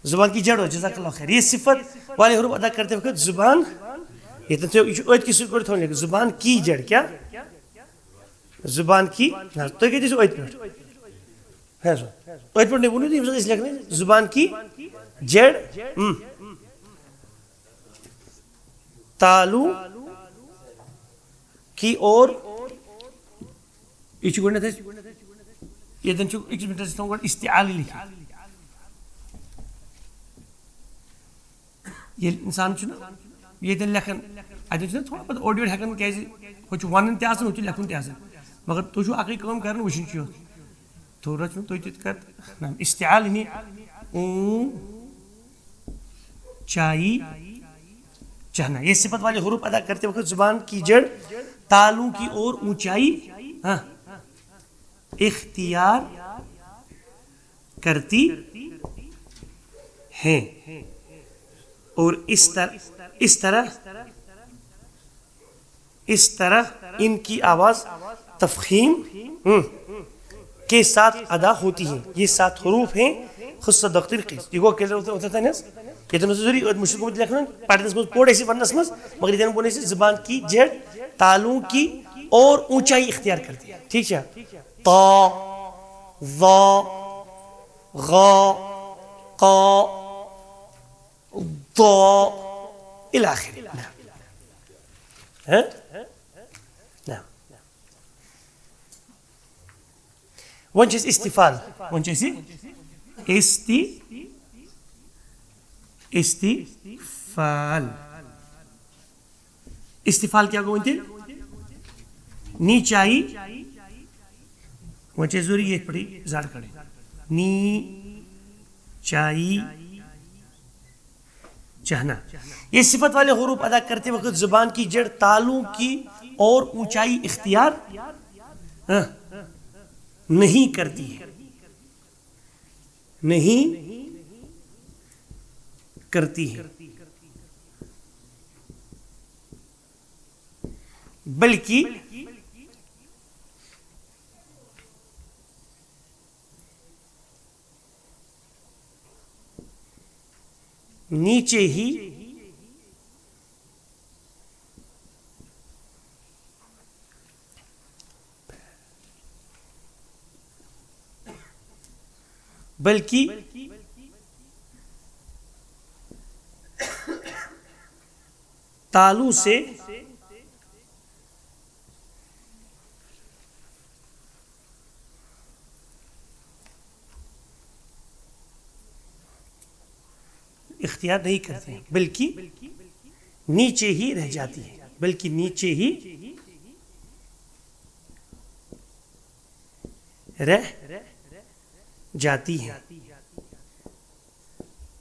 زُبان کی جڑ ہو، جزاک اللہ خیر۔ یہ صفت والے حروف ادا کرتے وقت زبان، ییٚتٮ۪ن تُہۍ، یہِ چھُ أتھۍ کِس سۭتۍ گۄڈٕ تھاوُن لیکھِتھ، زبان کی جڑ کیٛاہ؟ زبان کی، نہ، تُہۍ کَتہِ چھِو أتھۍ پٮ۪ٹھ؟ ہے سو، أتھۍ پٮ۪ٹھ نہٕ ووٚنُے تہٕ ییٚمہِ ساتہٕ أسۍ لیکھنٕے، زبان کی جڑ، اۭں۔ تالو کی اور، یہِ چھُ گۄڈٕنٮ۪تھ اَسہِ، ییٚتٮ۪ن چھُ أکِس مِنٹَس أسۍ تھاوُن گۄڈٕ استعال لیکھِتھ۔ ییٚلہِ اِنسان چھُنہٕ ییٚتٮ۪ن لیکھان، اَتٮ۪ن چھُنہ تھوڑا بہت اورٕ یورٕ ہٮ۪کان، کیٛازِ ہُہ چھُ وَنُن تہِ آسان، ہُہ چھُ لیکھُن تہِ آسان۔ مگر تُہۍ چھُو اَکٕے کٲم کَران، وٕچھُن چھُ یوت۔ تھوڑا چھُنہٕ تُہۍ تہِ کَر، نہ، استعال یعنی اونچائی چہنا۔ یہ صفت والے حروف ادا کرتے وقت زبان کی جڑ تالوں کی اور اونچائی، ہاں، اختیار کرتی ہیں اور اس طر-، اس طرح، اس طرح ان کی آواز تفخیم، ہم، کے ساتھ ادا ہوتی ہے۔ یہ سات حروف ہیں خص دختر قیس۔ یہ گوٚو کیٛاہ اوس، اوس تَتھ نَس؟ ییٚتٮ۪ن اوس ضروٗری، أتھۍ مُشکِل گوٚمُت لیکھنَس، پَرنَس منٛز پوٚر اَسہِ وَننَس منٛز، مگر ییٚتٮ۪ن ووٚن اَسہِ زبان کی جڑ تالوں کی اور اونچائی اختیار کرتی ہے۔ ٹھیٖک چھا؟ طا، ظا، غا، قا، ضا، إلى آخره۔ نعم۔ ہاں؟ نعم۔ وۄنۍ چھِ أسۍ استفال۔ وۄنۍ چھِ أسۍ یہِ استی-، استفال۔ استفال کیٛاہ گوٚو وۄنۍ تیٚلہِ؟ نیچائی۔ وۄنۍ چھِ أسۍ ضروٗری ییٚتھۍ پٮ۪ٹھٕے زَر کَڑٕنۍ۔ نیچائی چہنا۔ یہ صفت والے حروف ادا کرتے وقت زبان کی جڑ تالوں کی اور اونچائی اختیار، ہاں، نہیں کرتی ہے۔ نہیں کرتی ہے۔ بلکہ نیچے ہی، بلکہ تالو سے اختیار نہیں کرتے ہیں، بلکہ نیچے ہی رہ جاتی ہے، بلکہ نیچے ہی رہ جاتی ہے،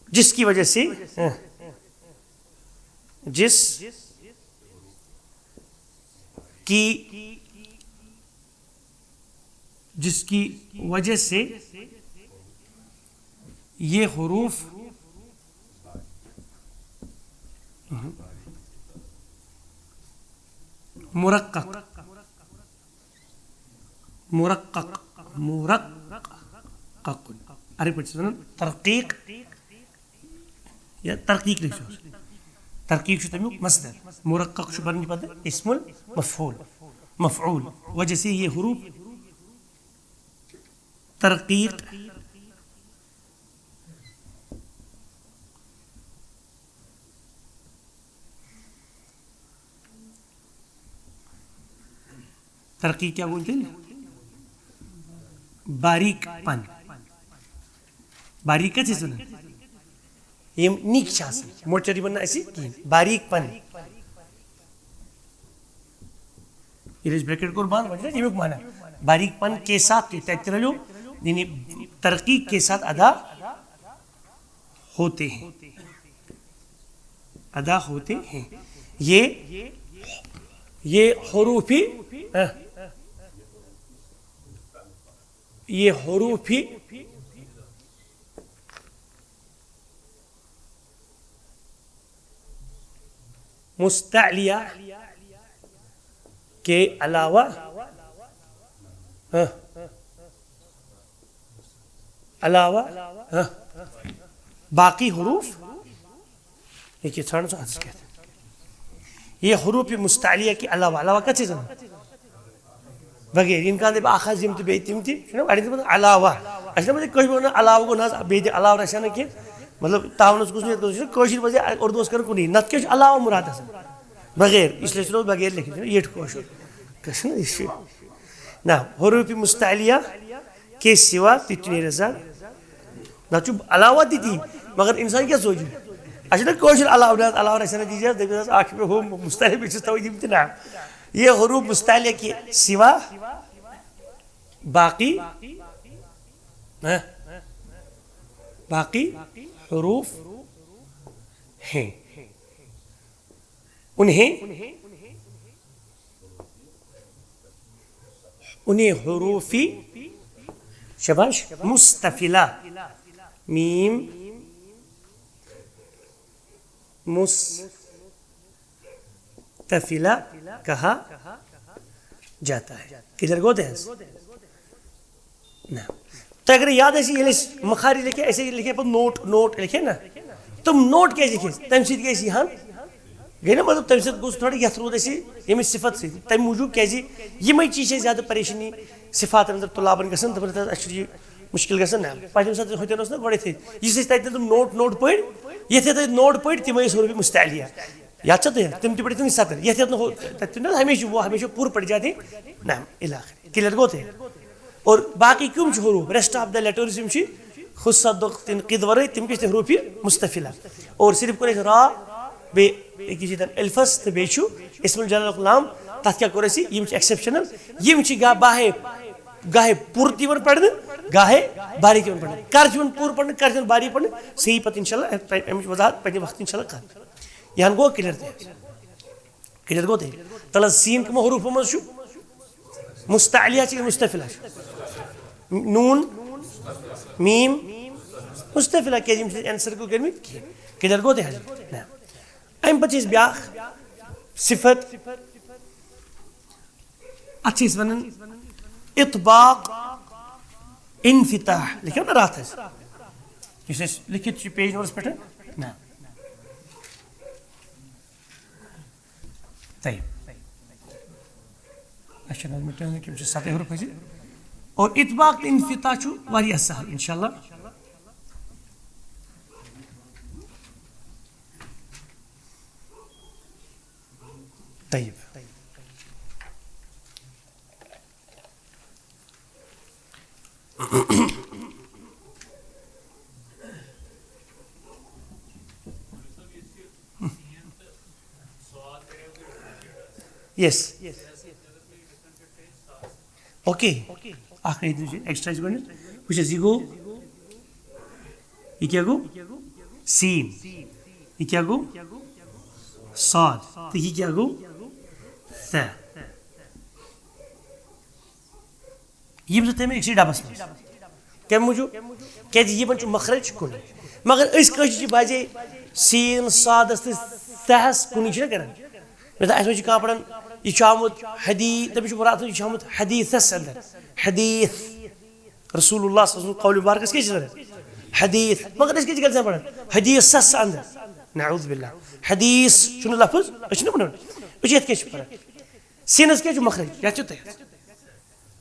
جس کی وجہ سے، جس کی جس کی وجہ سے یہ حروف مرقق، مرقق، مرقق، عربی پٲٹھۍ چھِ وَنان ترقیق یا ترقیق لیکھِو۔ ترقیق چھُ تَمیُک مصدر۔ مرقق چھُ بَنان پَتہٕ اسم المفعول، مفعول۔ وجہ سے یہ حروف ترقیق، ترقیق کیٛاہ گوٚو تیٚلہِ؟ باریک پن۔ باریک کَتھ چھِ أسۍ وَنان؟ یِم نِکۍ چھِ آسان، مۄچر یِمن نہٕ اَسہِ کِہیٖنۍ، باریک پن۔ ییٚلہِ أسۍ bracket کوٚر بنٛد، وۄنۍ چھُ ییٚمیُک معنی۔ باریک پن کے ساتھ، تُہۍ تَتہِ تہِ رٔلِو، یعنی ترقیق کے ساتھ ادا ہوتے ہیں، ادا ہوتے ہیں۔ یہ، یہ حروف، ہاں، یہ حروف مستعلیہ کے علاوہ، ہاں، علاوہ، ہاں، باقی حروف، یہِ کیٛاہ ژھانٛڈان ژٕ اَتھَس کٮ۪تھ؟ یہ حروف مستعلیہ کے علاوہ، علاوہ کَتھ چھِ زَن؟ بغیر، یِم کانٛہہ دَپہِ اَکھ حظ یِم تہٕ بیٚیہِ تِم تہِ، چھُنہ اَڑٮ۪ن چھِ وَنان علاوہ۔ اَسہِ چھِنہ وَنان کٲشِر پٲٹھۍ وَنان علاوٕ گوٚو نہ حظ، بیٚیہِ تہِ علاوٕ رَچھِ ہا نہٕ کینٛہہ۔ مطلب تاونَس گوٚژھ نہٕ یَتھ گوٚژھ یہِ چھُنہ کٲشِر پٲٹھۍ اُردوٗوَس کَرُن کُنی، نَتہٕ کیٛاہ چھُ علاوٕ مُراد آسان؟ بغیر، اس لیے چھُنہ بغیر لیکھِتھ، چھُنہ ییٚٹھۍ کٲشُر۔ کٲشُر نہ، یہِ چھُ نہ، حروف مستعلیہ کے سوا تہِ تہِ نیرِ زَن۔ نہ چھُ علاوہ تہِ تی، مگر اِنسان کیٛاہ سوچہِ؟ اَسہِ چھُنہ کٲشُر علاوٕ، نہ حظ علاوٕ رَچھِ ہا نہٕ تیٖژ، دَپہِ حظ اَکھ چھُ مےٚ ہُہ مستعلیٰ، بیٚیہِ چھُس تَوَے یِم تہِ نہ۔ یہ حروف مستعلیٰ کے سوا باقی، ہاں، باقی حروف ہیں۔ انہیں، انہیں حروف، شاباش، مستفلہ، میم مستفلہ کہا جاتا ہے۔ کلیئر گوٚو تۄہہِ حظ؟ نہ۔ تۄہہِ اگر یاد آسہِ، ییٚلہِ أسۍ مخارج لیکھے، اَسہِ لیکھے پَتہٕ نوٹ، نوٹ لیکھے نہ، تِم نوٹ کیٛازِ لیکھے أسۍ؟ تَمہِ سۭتۍ گٔے أسۍ یِہَن، گٔے نہ، مطلب، تَمہِ سۭتۍ گوٚو تھوڑا یَتھ روٗد اَسہِ ییٚمہِ صفت سۭتۍ۔ تَمہِ موٗجوٗب کیٛازِ یِمَے چیٖز چھِ اَسہِ زیادٕ پریشٲنی صفاتَن اندر طلابَن گژھان، دَپان، "اَسہِ چھُ یہِ مُشکل گژھان نہ۔" پَتہٕ ییٚمہِ ساتہٕ أسۍ ہُتٮ۪ن اوس نہ گۄڈٕنٮ۪تھٕے، یُس أسۍ تَتٮ۪ن تِم نوٹ، نوٹ پٔرۍ، یَتھ یَتھ أسۍ نوٹ پٔرۍ، تِمَے ٲسۍ حروف مستعلیہ۔ یاد چھا تۄہہِ؟ تِم تہِ پٔرۍ تِم سطر۔ یتھ یتھ نہٕ ہُہ، تتہِ چھُنہٕ ہمیشہِ وہ ہمیشہ پوٗرٕ پٲٹھۍ جاتے۔ نہ، اِلی آخر۔ کلیئر گوٚو تۄہہِ؟ اور باقی کٕم چھِ حروف؟ Rest of the letters یِم چھِ خصت دق تن قد ورٲے، تِم کیٛاہ چھِ حروف مستفلہ؟ اور صرف کوٚر اَسہِ را، بیٚیہِ أکِس ییٚتٮ۪ن الفس تہٕ بیٚیہِ چھُ اسم الجلالُک لام، تتھ کیٛاہ کوٚر اَسہِ؟ یِم چھِ exceptional، یِم چھِ گاہ باہے، گاہے پوٗرٕ تہِ یِوان پرنہٕ، گاہے باریک یِوان پرنہٕ۔ کر چھِ یِوان پوٗرٕ پرنہٕ، کر چھِ یِوان باریک پرنہٕ، صحیح پتہٕ انشاءاللہ امِچ وضاحت پننہِ وقتہٕ انشاءاللہ کرنہٕ۔ یہِ ہن گوٚو کلیئر تہِ۔ کلیئر گوٚو تۄہہِ؟ تَلہٕ حظ سیٖن کٕمو حروٗفو منٛز چھُ؟ مستعلیٰ چھِ کِنہٕ مستفلہ چھِ؟ نوٗن، میٖم، مستفلہ، کیٛازِ یِم چھِ اَنسَر کٔرمٕتۍ کِہیٖنۍ۔ کلیئر گوٚو تۄہہِ حظ؟ نہ۔ اَمہِ پَتہٕ چھِ أسۍ بیٛاکھ صفت، اَتھ چھِ أسۍ وَنان اطباق انفتاح، لیکھِو نہ راتھ حظ۔ یُس اَسہِ لیکھِتھ چھُ پیج نمبرَس پٮ۪ٹھ، نہ۔ طيب. اچھا، نظم ٹرانزٹ یِم چھِ ستٕے حروف حظ. اور اطباق تہٕ انفتاح چھُ واریاہ سہل، انشاءاللہ. طيب. Yes. Okay. اکھ ایکسٹرا چھُ گۄڈٕنیتھ. وٕچھ حظ، یہِ گوٚو، یہِ کیٛاہ گوٚو؟ سین. یہِ کیٛاہ گوٚو؟ صاد. تہٕ یہِ کیٛاہ گوٚو؟ ثا. یِم زٕ تھٲے مےٚ أکسٕے ڈبس منٛز. کَمہِ موٗجوٗب؟ کیٛازِ یِمن چھُ مخرج کُنُے. مگر أسۍ کٲشِر چھِ بازے سین، صادس تہٕ ثاہس کُنُے چھِنہ کران. مےٚ دوٚپ، اَسہِ منٛز چھُ کانٛہہ پران، یہِ چھُ آمُت حدیث، تٔمِس چھُ مراد، یہِ چھُ آمُت حدیثس اندر. حدیث. رسول اللہ صلی اللہ علیہ وسلم قول مبارکس کیٛاہ چھِ ونان؟ حدیث. مگر أسۍ کیٛازِ چھِ غلطی سان پران؟ حدیثس اندر. نعوذ باللہ. حدیث چھُنہٕ لفظ، أسۍ چھِنہٕ پران. أسۍ چھِ یِتھ کٔنۍ چھِ پران. سینس کیٛاہ چھُ مخرج؟ یتھ چھُ تۄہہِ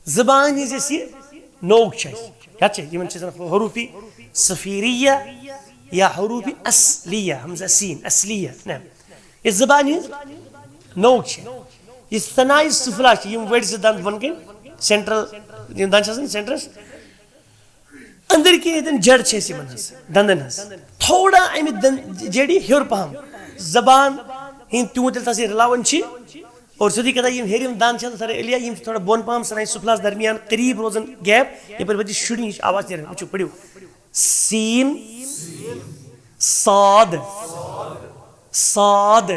زبان ہٕنٛز یۄس یہِ نوک چھِ اَسہِ، یَتھ چھِ، یِمن چھِ آسان حروفی صفیریہ یا حروفی اصلیہ، ہمزہ سین اصلیہ، نہ، یہِ زبان ہٕنٛز نوک چھِ. یہِ ثنائی سفلیٰ چھِ، یِم ؤڑۍ زٕ دنٛد بۄن کَنۍ، سینٹرل، یِم دنٛد چھِ آسان سینٹرس أنٛدٕرۍ کِنۍ، ییٚتٮ۪ن جڑ چھِ اَسہِ یِمن ہٕنٛز، دنٛدن ہٕنٛز، تھوڑا اَمہِ دن-، جڑِ ہیوٚر پہم، زبان ہٕنٛدۍ تیوٗت ییٚلہِ تَس یہِ رلاوان چھِ، اور سیوٚدُے کَتھا، یِم ہیٚرِم دَنٛد چھِ آسان سارے الیہ، یِم چھِ تھوڑا بۄن پَہَم سنائی سفلیٰ ہَس درمیان قریب روزان گیپ، یَپٲرۍ پَتہٕ یہِ شُرٮ۪ن ہِش آواز نیران. وٕچھِو، پٔرِو۔ سین، صاد، صاد۔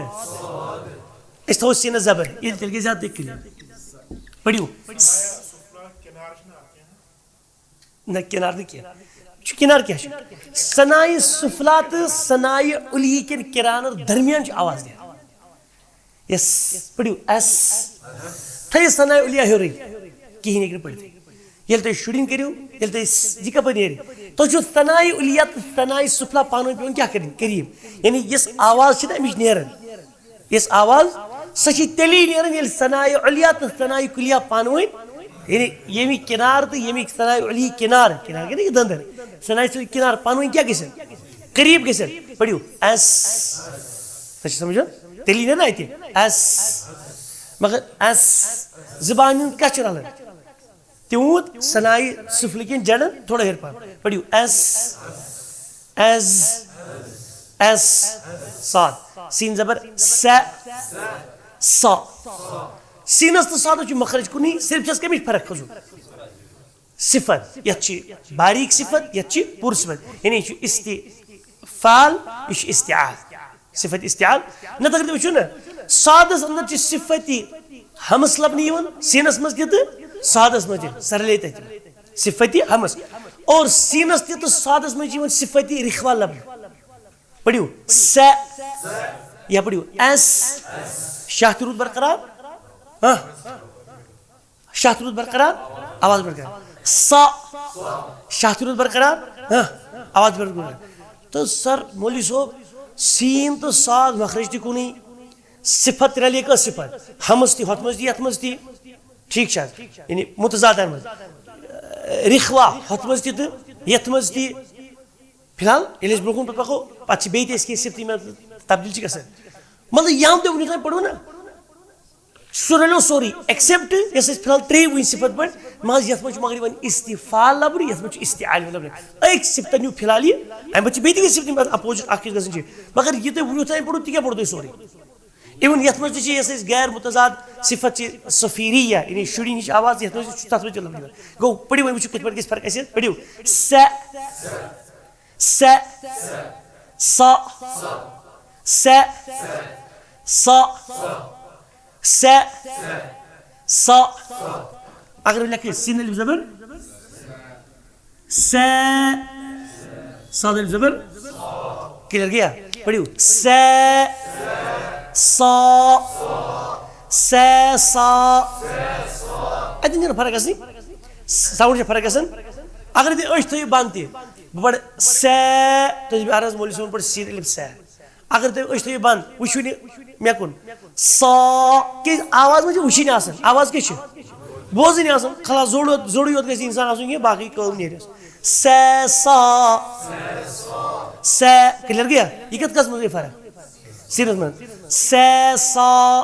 أسۍ تھاوو سینَس زبر، ییٚلہِ تیٚلہِ گژھِ زیادٕ تہِ clear۔ پٔرِو۔ نہ، کنار نہٕ کینٛہہ۔ چھُ کنار کیٛاہ چھُ؟ ثنائی سفلیٰ تہٕ ثنائی علیہ کٮ۪ن کنارن درمیان چھُ آواز نیران۔ یس، پٔرِو، ایس۔ تھٲیِو ثنائی علیہ ہیوٚرُے۔ کِہیٖنۍ ہیٚکہِ نہٕ پٔرِتھ۔ ییٚلہِ تُہۍ شُرٮ۪ن کٔرِو، ییٚلہِ تُہۍ س-، یہِ کَپٲرۍ نیرِ؟ تۄہہِ چھُو ثنائی علیہ تہٕ ثنائی سفلیٰ پانہٕ ؤنۍ پٮ۪وان کیٛاہ کَرٕنۍ؟ قریٖب۔ یعنی یۄس آواز چھِ نہ اَمِچ نیران، یۄس آواز، سۄ چھِ تیٚلی نیران، ییٚلہِ ثنائی علیہ تہٕ ثنائی کلیہ پانہٕ ؤنۍ، یعنی ییٚمہِ کنار تہٕ ییٚمہِ ثنائی علیہ کنار، کنار گٔے نہ یہِ دٔنٛدٕر، ثنائی سۭتۍ کنار پانہٕ ؤنۍ کیٛاہ گژھن؟ قریٖب گژھن۔ پٔرِو، ایس۔ سۄ چھِ سمجھان؟ تیٚلی نیران اَتہِ، ایس۔ مگر ایس زبانہِ ہُنٛد کَتھ چھُ رَلان؟ تیوٗت ثنائی سفلیٰ کٮ۪ن جڑن تھوڑا ہیوٚر پہن۔ پٔرِو، ایس، ایز، ایس، صاد۔ سین زبر، سہ، سا۔ سینس تہٕ صادس چھُ مخرج کُنی، صرف چھس کمِچ فرق؟ حضور، صفت۔ یتھ چھِ باریک صفت، یتھ چھِ پوٗرٕ صفت۔ یعنی یہِ چھُ استفال، یہِ چھُ استعال۔ صفت استعال۔ نتہٕ اگر تُہۍ وٕچھِو نا، صادس اندر چھِ صفت ہمس لبنہٕ یِوان، سینس منٛز تہِ تہٕ صادس منٛز تہِ، سۄ رلے تتہِ۔ صفت ہمس۔ اور سینس تہِ تہٕ صادس منٛز چھِ یِوان صفت رخوہ لبنہٕ۔ پٔرِو، سہ۔ یا پٔرِو، ایس۔ شاہ تہِ روٗد برقرار۔ ہاں۔ شاہ تہِ روٗد برقرار، آواز برقرار۔ سا۔ شاہ تہِ روٗد برقرار، ہاں، آواز برقرار۔ تہٕ سر، مولوی صٲب، سین تہٕ صاد مخرج تہِ کُنُے، صفت رلے کانٛہہ صفت، ہمس تہِ، ہۄتھ منٛز تہِ، یتھ منٛز تہِ۔ ٹھیٖک چھا؟ یعنی متضادن منٛز۔ رخوہ ہۄتھ منٛز تہِ تہٕ یتھ منٛز تہِ۔ فی الحال ییٚلہِ أسۍ برٛونٛہہ کُن پکو، پتہٕ چھِ بیٚیہِ تہِ أسۍ کینٛہہ صفتٕے منٛز تبدیل چھِ گژھان۔ مطلب، یِم تہِ وٕنیُک تام پوٚرُو نا، سُہ رلیو سورُے، except یۄس أسۍ فی الحال ترٛیٚیہِ وٕنہِ صفت پٔر، منٛز یتھ منٛز چھُ مگر یِوان استفال لبنہٕ، یتھ منٛز چھُ استعال یِوان لبنہٕ۔ أکۍ صفتن نیوٗ فی الحال یہِ، امہِ پتہٕ چھِ بیٚیہِ تہِ کینٛہہ صفتٕے منٛز opposite اکھ أکِس گژھان چھِ۔ مگر یہِ تۄہہِ وٕنیُک تام پوٚرُو، تہِ کیٛاہ پوٚرُو تۄہہِ سورُے؟ Even یتھ منٛز تہِ چھِ، یۄس أسۍ غیر متضاد صفت چھِ، صفیریہ، یعنی شُرٮ۪ن ہِش آواز، یتھ منٛز چھُ تتھ منٛز تہِ لبنہٕ یِوان۔ گوٚو، پٔرِو وۄنۍ، وٕچھِو کِتھ پٲٹھۍ گژھِ فرق اَسہِ۔ پٔرِو، سہ، سہ، سا، سہ، سہ، سہ، سا۔ اگر بہٕ لیکھٕ سین الف زبر، سہ، صاد الف زبر، clear گیا؟ پٔرِو، سہ، سا، سہ، سا۔ اَتہِ نیرِ فرق گژھنٕے۔ Sound چھِ فرق گژھان۔ اگر تُہۍ أچھ تھٲیِو بنٛد تہِ، بہٕ پرٕ سہ، تُہۍ دٔپِو، اہن حظ، مولوی صٲبُن پٲٹھۍ سین الف سہ۔ اگر تُہۍ أچھ تھٲیِو بنٛد، وٕچھِو نہٕ مےٚ کُن۔ سا، کیٛازِ آواز منٛز چھِ وٕچھِنۍ آسان، آواز کیٛاہ چھِ؟ بوزٕنۍ آسان۔ خلاص، زوٚڑ یوت، زوٚڑٕے یوت گژھِ اِنسان آسُن، یہِ باقٕے کٲم نیرٮ۪س۔ سے، سا۔ سے، clear گٔیا؟ یہِ کَتھ کَتھ منٛز گٔے فرق؟ سیٖنَس منٛز۔ سے، سا۔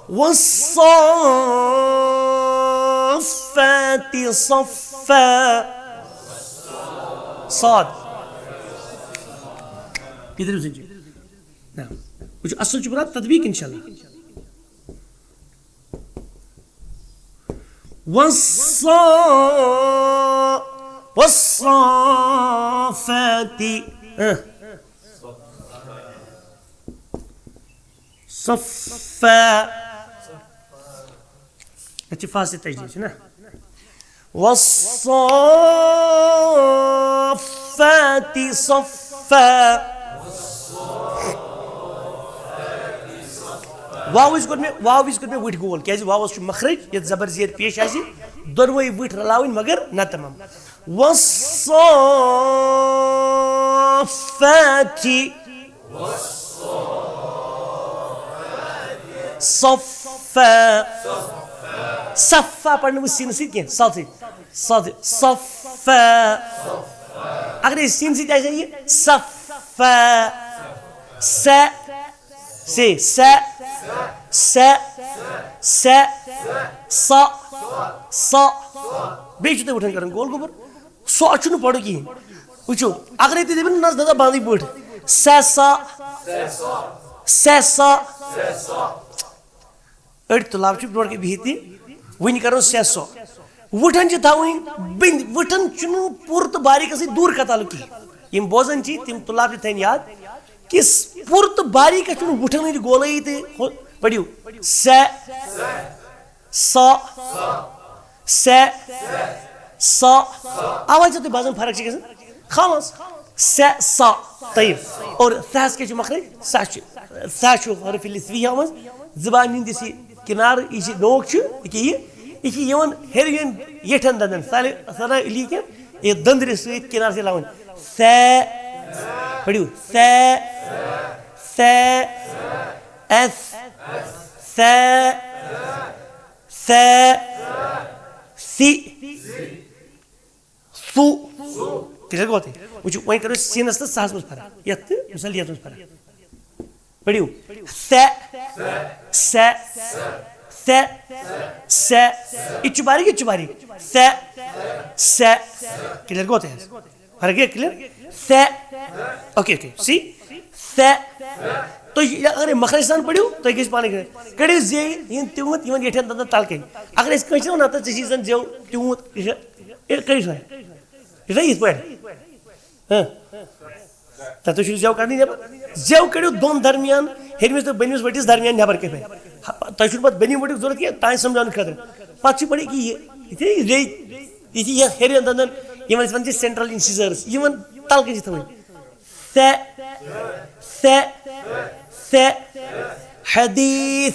والصافات صفا۔ صاد۔ یہِ دٔرِو زِنجہِ۔ نہ۔ وٕچھِو، اَصٕل چھُ پَران تطبیٖق، اِنشاء اللہ۔ والصا-، والصافات۔ ہہ۔ صفا۔ اَتھ چھِ فا سۭتۍ تشدیٖد، چھُنہ؟ والصافات صفا۔ واو وِزِ کوٚر مےٚ، واو وِزِ کوٚر مےٚ وٕٹھۍ گول، کیٛازِ واوَس چھُ مخرج، یَتھ زبر زیر پیش آسہِ، دۄنوَے وٕٹھۍ رلاوٕنۍ مگر نہ تمام۔ والصافات صفا۔ صفا پَرنہٕ وٕچھ سیٖنہٕ سۭتۍ کینٛہہ، صاد سۭتۍ۔ صاد، صفا۔ اگر أسۍ سیٖنہٕ سۭتۍ آسہِ ہا یہِ صفا۔ سے، سے، سے، سے، سے، سا، سا۔ بیٚیہِ چھُ تۄہہِ وٕٹھن کَرُن گول گوٚبُر۔ سُہ چھُنہٕ پَرُن کِہیٖنۍ۔ وٕچھِو، اگرے تُہۍ دٔپِو نہ، نہ، نہ، بنٛدٕے پٲٹھۍ۔ سے، سا۔ سے، سا۔ أڑۍ طلاب چھِ برونٛٹھ کَنہِ بِہِتھ تہِ، وٕنہِ کَرُن سیٚسو۔ وٕٹھن چھِ تھاوٕنۍ بٔنٛدۍ، وٕٹھن چھُنہٕ پوٗرٕ تہٕ باریٖکَس سۭتۍ دوٗر کَتھ تعلق کِہیٖنۍ۔ یِم بوزان چھِ، تِم طلاب چھِ تھاوٕنۍ یاد کہِ س-، پوٗرٕ تہٕ باریٖکَس چھُنہٕ وٕٹھن ہٕنٛدۍ گولٲیی تہٕ ہُہ-، پٔرِو۔ سے، سا، سے، سا۔ اَوَے چھِ تُہۍ باسان فرق چھِ گژھان۔ خلاص۔ سے، سا۔ طیب۔ اور سہس کیٛاہ چھُ مخرج؟ سہ چھُ، سہ چھُ حرف العطفی منٛز زبان ہٕنٛدِس یہِ کِنار، یہِ چھِ نوک چھُ، یہِ کیٛاہ یہِ؟ یہِ چھِ یِوان ہیٚرمٮ۪ن ییٚٹھٮ۪ن دَنٛدَن، سالہِ ثنا علی کٮ۪ن، یہِ دٔنٛدرِ سۭتۍ کِنار چھِ لاوٕنۍ۔ سے، پٔرِو، سے، سے، ایس، سے، سے، سی۔ سُہ۔ کِلیر گوٚو تۄہہِ؟ وٕچھِو، وۄنۍ کَرو أسۍ سیٖنَس تہٕ سَہَس منٛز فرق۔ یَتھ تہٕ مِثال یَتھ منٛز فرق۔ پٔرِو۔ سے، سے، سے، سے۔ یہِ تہِ چھُ باریٖک، یہِ تہِ چھُ باریٖک۔ سے، سے۔ کِلیر گوٚو تۄہہِ حظ؟ فرق گٔے کِلیر؟ سے۔ Okay, okay. سی۔ سے۔ تُہۍ یہِ اگر مخرج سان پٔرِو، تُہۍ گٔژھِو پانَے کٔرِتھ۔ کٔرِو زے یِم تیوٗت یِمَن ییٚٹھٮ۪ن دَنٛدَن تَل کَنۍ۔ اگر أسۍ کٲنٛسہِ وَنو، نہ تہٕ ژےٚ چھِ زَن زیو تیوٗت، یہِ چھِ ییٚلہِ کٔرِو سا، یہِ چھا یِتھ پٲٹھۍ؟ ہہ؟ تۄہہِ، تُہۍ چھِو زیو کَڑنٕے نٮ۪بر۔ زیو کٔڑِو دۄن درمیان، ہیٚرمِس تہٕ بٔنمِس ؤٹِس درمیان نٮ۪بر کٔرِتھ۔ ہہ، تۄہہِ چھُنہٕ پَتہٕ بٔنِم ؤٹِک ضوٚرَتھ کینٛہہ، تانۍ سَمجھاونہٕ خٲطرٕ۔ پَتہٕ چھُ پَڑِ کہِ یہِ، یِتھُے یہِ، یِتھُے یہِ ہیٚرِ دَنٛدَن، یِمَن أسۍ وَنان چھِ central incisors، یِمَن تَل کَنہِ چھِ تھاوٕنۍ۔ سے، سے، سے، حدیث،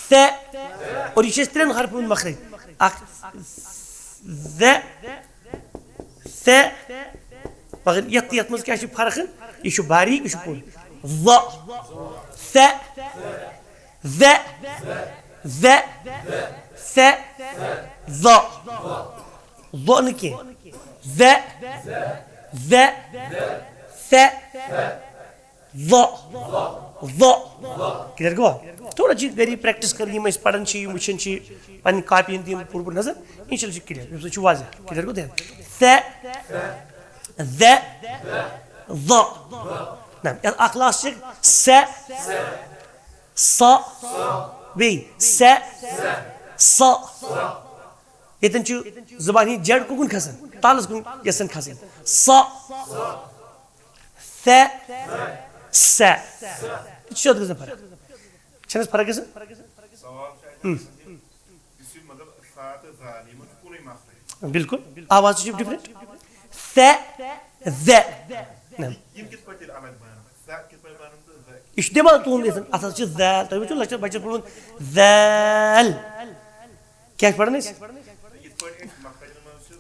سے۔ اور یہِ چھِ أسۍ ترٛٮ۪ن حرفَن ہُنٛد مخرج۔ اَکھ زِ، سے۔ مگر یَتھ تہٕ یَتھ منٛز کیٛاہ چھِ فرق؟ یہِ چھُ باریٖک، یہِ چھُ پوٚز۔ ز، سے، زِ، زِ، سے، ز۔ ز نہٕ کینٛہہ۔ زِ، زِ، سے، ز، ز۔ کِلیر گوٚو؟ تھوڑا چھِ گَرِ پرٛیکٹِس کَرٕنۍ، یِم أسۍ پَران چھِ، یِم وٕچھان چھِ، پَنٕنۍ کاپی ہِنٛدۍ یِم پوٗرٕ پٲٹھۍ نظر، اِنشاء اللہ چھِ کِلیر، اَمہِ سۭتۍ چھُ واضح۔ کِلیر گوٚو تۄہہِ؟ سے، زِ، ز۔ نہ، یَتھ اَکھ لاسٹ چھِ سے، سا، بیٚیہِ سے، سا۔ ییٚتٮ۪ن چھُ زبان ہٕنٛدۍ جڑ کُکُن کھسان، تالس کُن یژھان کھسٕنۍ۔ سا، سے، سے۔ یہِ چھُ سیوٚد گژھان فرق۔ چھَنہٕ حظ فرق گژھان؟ سوال چھُ اَتہِ ہم۔ یُس یہِ مطلب سا تہٕ زال، یِمن چھُ کُنُے مخرج۔ بِلکُل، آواز چھِ ڈِفرنٹ۔ سے، زِ۔ نہ۔ یِم کِتھ پٲٹھۍ تیٚلہِ الگ بنن؟ سا کِتھ پٲٹھۍ بنن تہٕ زِ؟ یہِ چھُ دٮ۪ماغ تُہُنٛد یَتھ، اَتھ حظ چھِ زال، تۄہہِ وٕچھِو لۄکچہِ بَچَس پوٚرمُت زال۔ کیٛاہ چھِ پَران أسۍ؟ یِتھ پٲٹھۍ أسۍ مخرجن منٛز چھِ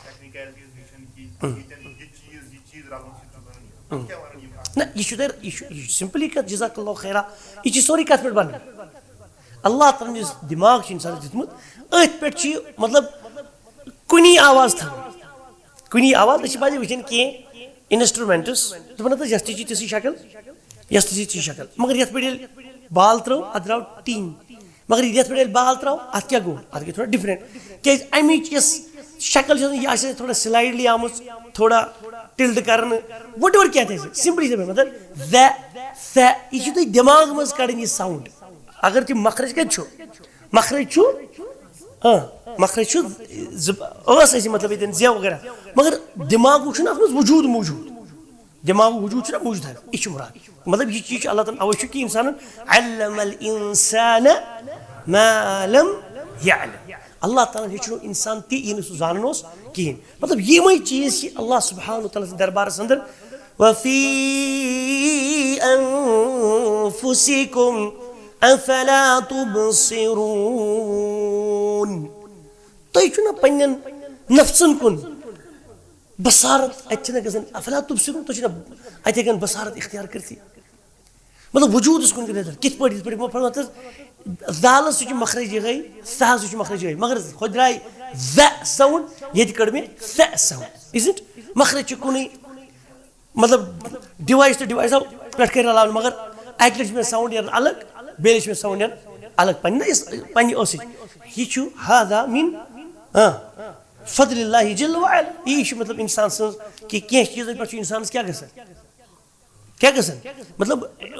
ٹیکنیکلٹیٖز وٕچھان کہِ ییٚتٮ۪ن یہِ چیٖز، یہِ چیٖز رَلُن چھُ، چھُ بَنان یہِ۔ نہ، یہِ چھُ تۄہہِ، یہِ چھُ، یہِ چھُ سمپلی کتھ، جزاک اللہ خیرا۔ یہِ چھُ سورُے کتھ پٮ۪ٹھ بنان؟ اللہ تعالیٰ ہن یُس دٮ۪ماغ چھُ انسانس دیُتمُت، أتھۍ پٮ۪ٹھ چھُ یہِ، مطلب، کُنی آواز تھاوٕنۍ۔ کُنی آواز، أسۍ چھِ بعضے وٕچھان کینٛہہ انسٹرومینٹس، دپان ہتس یتھ تہِ چھِ تِژھٕے شکل، یتھ تہِ چھِ تِژھٕے شکل، مگر یتھ پٮ۪ٹھ ییٚلہِ بال ترٲو، اتھ درٛاو ٹِنگ۔ مگر یتھ پٮ۪ٹھ ییٚلہِ بال ترٛاو، اتھ کیٛاہ گوٚو؟ اتھ گٔے تھوڑا ڈفرنٹ۔ کیٛازِ امِچ یۄس شکل چھِ آسان، یہِ آسہِ تھوڑا سلایڈلی آمٕژ، تھوڑا ٹلٹ کرنہٕ، وٹ ایور کیٛاہ تہِ آسہِ، سمپلی چھِ دپان، مطلب، وے، فے، یہِ چھُ تۄہہِ دٮ۪ماغہٕ منٛز کڑٕنۍ یہِ ساؤنڈ۔ اگر تہِ مخرج کتہِ چھُ؟ مخرج چھُ، ہاں، مخرج چھُ زِ-، ٲس اَسہِ مطلب ییٚتٮ۪ن زٮ۪و وغیرہ، مگر دٮ۪ماغُک چھُنہٕ اَتھ منٛز وجوٗد موٗجوٗد۔ دٮ۪ماغُک وجوٗد چھُنہ موٗجوٗد حظ، یہِ چھُ مُراد۔ مطلب یہِ چیٖز چھُ اللہ تعالیٰ ہن، اَوَے چھُ کہِ اِنسانَن علم الانسان ما لم یعلم۔ اللہ تعالیٰ ہن ہیٚچھنو اِنسان تہِ، یہِ نہٕ سُہ زانان اوس کِہیٖنۍ۔ مطلب یِمے چیٖز چھِ اللہ سبحانہ و تعالیٰ سٕنٛدِ دربارس اندر، وفی انفسکم افلا تبصرون۔ تُہۍ چھِو نہ پننٮ۪ن نفسن کُن بصارت، اتہِ چھِنہ گژھان، افلا تبصرون، تُہۍ چھِو نہ اتہِ ہٮ۪کان بصارت اختیار کٔرتھٕے؟ مطلب وجوٗدس کُن نظر، کِتھ پٲٹھۍ، یِتھ پٲٹھۍ یِمو فرموو تہٕ زالس سُہ چھُ مخرج یِہوٚے، سہس سُہ چھُ مخرج یِہوٚے، مگر ہُتہِ درٛاے ز ساؤنڈ، ییٚتہِ کٔڑ مےٚ ف ساؤنڈ، isn't؟ مخرج چھُ کُنُے، مطلب ڈیوائس تہٕ ڈیوائس آو پٮ۪ٹھ کٔرۍ رلاونہٕ، مگر اکہِ لٹہِ چھُ مےٚ ساؤنڈ نیران الگ، بیٚیہِ لٹہِ چھُ مےٚ ساؤنڈ نیران الگ، پننہِ یُس پننہِ ٲسٕچ۔ یہِ چھُ ہذا من، ہاں، فضل اللہ جل وعلا۔ یی چھُ مطلب انسان سٕنٛز کہِ کینٛہہ چیٖزن پٮ۪ٹھ چھُ انسانس کیٛاہ گژھان؟ کیٛاہ گژھان؟ مطلب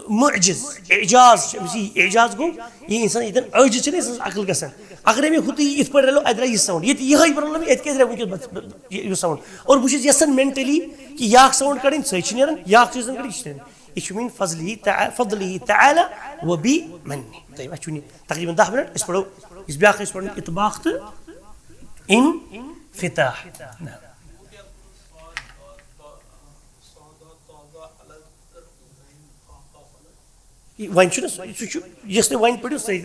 معجز، اعجاز چھُ أمِس، یی اعجاز گوٚو، یہِ انسان ییٚتٮ۪ن عٲجز چھِنہٕ أمۍ سٕنٛز عقل گژھان۔ اگر أمۍ ہُتُے یِتھ پٲٹھۍ رلو، اَتہِ درٛاو یہِ ساؤنڈ، ییٚتہِ یِہوٚے پرابلم، ییٚتہِ کیٛازِ درٛاو وٕنکیٚس بس-، یہِ ساؤنڈ؟ اور بہٕ چھُس یژھان مینٹلی کہِ یہِ اکھ ساؤنڈ کڑٕنۍ، سۄے چھِ نیران، یہِ اکھ چیٖز کڑٕنۍ، یہِ چھِ نیران۔ یہِ چھُ من فضلہ تع-، فضلہ تعالی و بی منہ۔ تۄہہِ وۄنۍ چھُ وٕنہِ تقریباً دَہ منٹ، أسۍ پڑو یُس بیٛاکھ، أسۍ پڑو اطباق تہٕ انفتاح۔ نہ۔ یہِ وۄنۍ چھُنہٕ سُہ، سُہ چھُ، یُس تُہۍ وۄنۍ پٔرِو، سُے،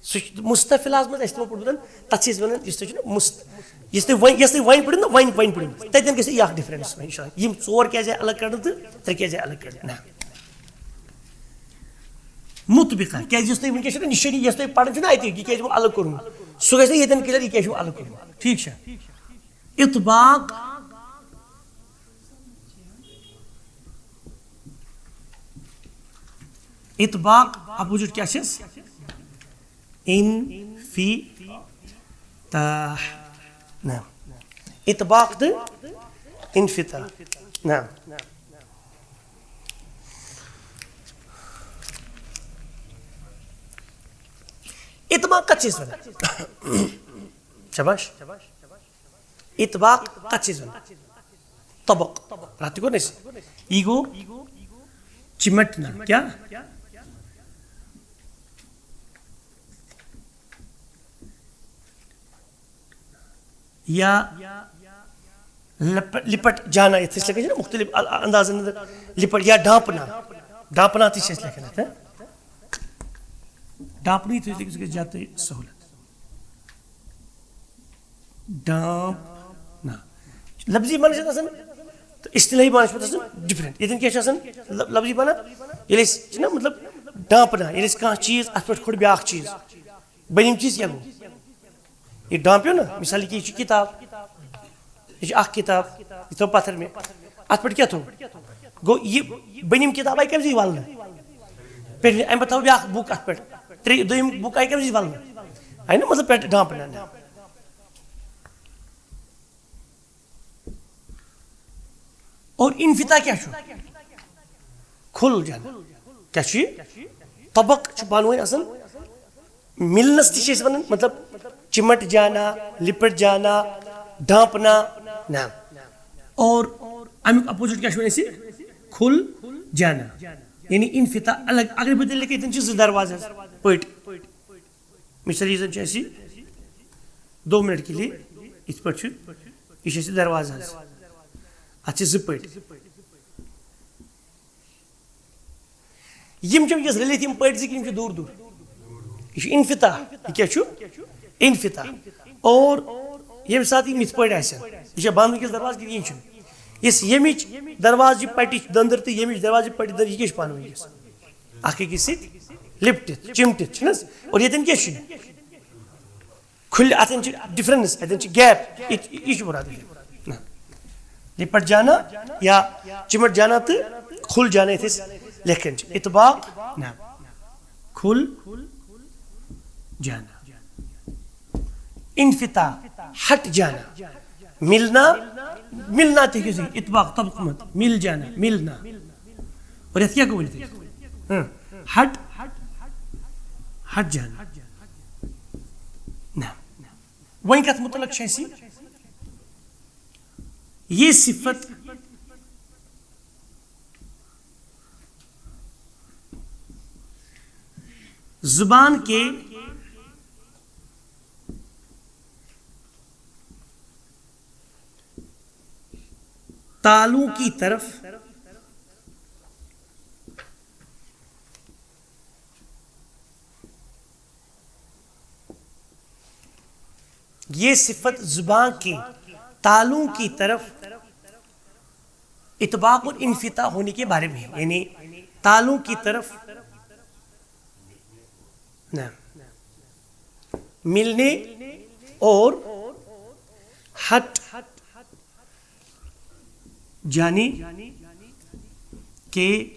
سُہ چھُ مستفلاہس منٛز اَسہِ تِمو پوٚرمُت، تَتھ چھِ أسۍ وَنان، یُس تُہۍ چھُنہٕ مُست-، یُس تُہۍ وۄنۍ، یُس تُہۍ وۄنۍ پٔرِو نہ، وۄنۍ، وۄنۍ پٔرِو، تَتٮ۪ن گژھِ یہِ اَکھ ڈِفرَنٕس وۄنۍ، اِنشاءاللہ۔ یِم ژور کیٛازِ آیہِ الگ کَڑنہٕ تہٕ ترٛےٚ کیٛازِ آیہِ الگ کَڑنہٕ؟ نہ۔ مطبقہ، کیٛازِ یُس تُہۍ وٕنکیٚس چھُو نہ نِشٲنی، یۄس تۄہہِ پَران چھُو نہ اَتہِ، یہِ کیٛازِ چھُو الگ کوٚرمُت؟ سُہ گژھِ نہ ییٚتٮ۪ن کِلیر، یہِ کیٛازِ چھُو الگ کوٚرمُت؟ ٹھیٖک چھا؟ اطباق، اطباق اپوزٹ کیٛاہ چھس؟ انفتاح۔ نہ۔ اطباق تہٕ انفتاح۔ نہ۔ اطباق کتھ چھِ أسۍ ونان؟ شاباش۔ اطباق کتھ چھِ أسۍ ونان؟ طبق۔ راتھ تہِ کوٚر نہ اَسہِ۔ یہِ گوٚو چِمٹنا۔ کیٛاہ؟ یا لپ-، لپٹ جانا، یتھ أسۍ لیکھان چھِ نا مختلف ال-، اندازن اندر، لپٹ یا ڈانپنا، ڈانپنا تہِ چھِ أسۍ لیکھان اتھ، ہہ؟ ڈانپنہٕ یُتھُے أسۍ لیکھو، سُہ گژھِ زیادٕ تۄہہِ سہوٗلت۔ ڈانپنا۔ لفظی معنی چھِ آسان تہٕ اصطلاحی معنی چھِ پتہٕ آسان ڈفرنٹ۔ ییٚتٮ۪ن کیٛاہ چھِ آسان؟ لب-، لفظی معنی، ییٚلہِ أسۍ چھِنہ مطلب ڈانپنا، ییٚلہِ أسۍ کانٛہہ چیٖز اتھ پٮ۪ٹھ کھوٚٹ بیٛاکھ چیٖز، بٔنِم چیٖز کیٛاہ گوٚو؟ یہِ ڈانٛپیو نا، مثال کہِ یہِ چھِ کِتاب، یہِ چھِ اَکھ کِتاب، یہِ تھٲو پَتھَر مےٚ، اَتھ پٮ۪ٹھ کیٛاہ تھوٚو؟ گوٚو یہِ بٔنِم کِتاب آیہِ کَمہِ زِ وَلنہٕ؟ پٮ۪ٹھ اَمہِ پَتہٕ تھاوو بیٛاکھ بُک اَتھ پٮ۪ٹھ، ترٛیٚیہِ، دوٚیِم بُک آیہِ کَمہِ زِ وَلنہٕ؟ آیہِ نا مطلب پٮ۪ٹھ ڈانٛپنہٕ اَننہٕ۔ اور انفتاح کیٛاہ چھُ؟ کھُل جانا۔ کیٛاہ چھُ یہِ؟ طبق چھُ پانہٕ ؤنۍ آسان، مِلنَس تہِ چھِ أسۍ وَنان، مطلب، چِمٹ جانا، لِپٹ جانا، ڈھانپنا، نا۔ اور اَمیُک اپوزِٹ کیٛاہ چھُ وَنان أسۍ؟ کھُل جانا۔ یعنی انفتاح الگ۔ اگر بہٕ تیٚلہِ لیکھٕ، ییٚتٮ۪ن چھِ زٕ دروازٕ حظ، پٔٹۍ۔ مثال، یہِ زَن چھُ اَسہِ دو منٹ کے لیے، یِتھ پٲٹھۍ چھُ، یہِ چھُ اَسہِ دروازٕ حظ۔ اَتھ چھِ زٕ پٔٹۍ۔ یِم چھِ وٕنکیٚس رٔلِتھ، یِم پٔٹۍ زٕ، یِم چھِ دوٗر دوٗر۔ یہِ چھُ انفتاح۔ یہِ کیٛاہ چھُ؟ انفتاح۔ اور ییٚمہِ ساتہٕ یِم یِتھ پٲٹھۍ آسن، یہِ چھا بنٛد وٕنکیٚس دروازٕ کِنہٕ یہِ چھُنہٕ؟ یُس ییٚمِچ دروازٕچ پٹِچ دٔنٛدٕر تہٕ ییٚمِچ دروازٕچ پٹِچ دٔنٛدٕر، یہِ کیٛاہ چھِ پانہٕ ؤنۍ یِکس؟ اکھ أکِس سۭتۍ لِپٹِتھ، چِمٹِتھ، چھِنہٕ حظ؟ اور ییٚتٮ۪ن کیٛاہ چھُ یہِ؟ کھُلہِ، اَتٮ۪ن چھِ difference، اَتٮ۪ن چھِ gap، یہِ، یہِ چھُ مُراد۔ نہ۔ لِپٹ جانا یا چِمٹ جانا تہٕ کھُل جانا یَتھ أسۍ لیکھان چھِ۔ اطباق، نہ۔ کھُل جانا۔ انفتاح، ہٹ جانا۔ ملنا، ملنا تہِ ہیٚکِو تُہۍ، اطباق، طبق مت، مل جانا، ملنا۔ اور یَتھ کیٛاہ گوٚو ؤنِتھ؟ ہاں، ہٹ، ہٹ جانا۔ نہ۔ وۄنۍ کَتھ مُتعلق چھِ اَسہِ یہِ؟ یہ صفت زبان کے تالوں کی طرف، یہ صفت زبان کے تالوں کی طرف اطباق اور انفتاح ہونے کے بارے میں ہے، یعنی تالوں کی طرف، نہ، ملنے اور ہٹ جانے کے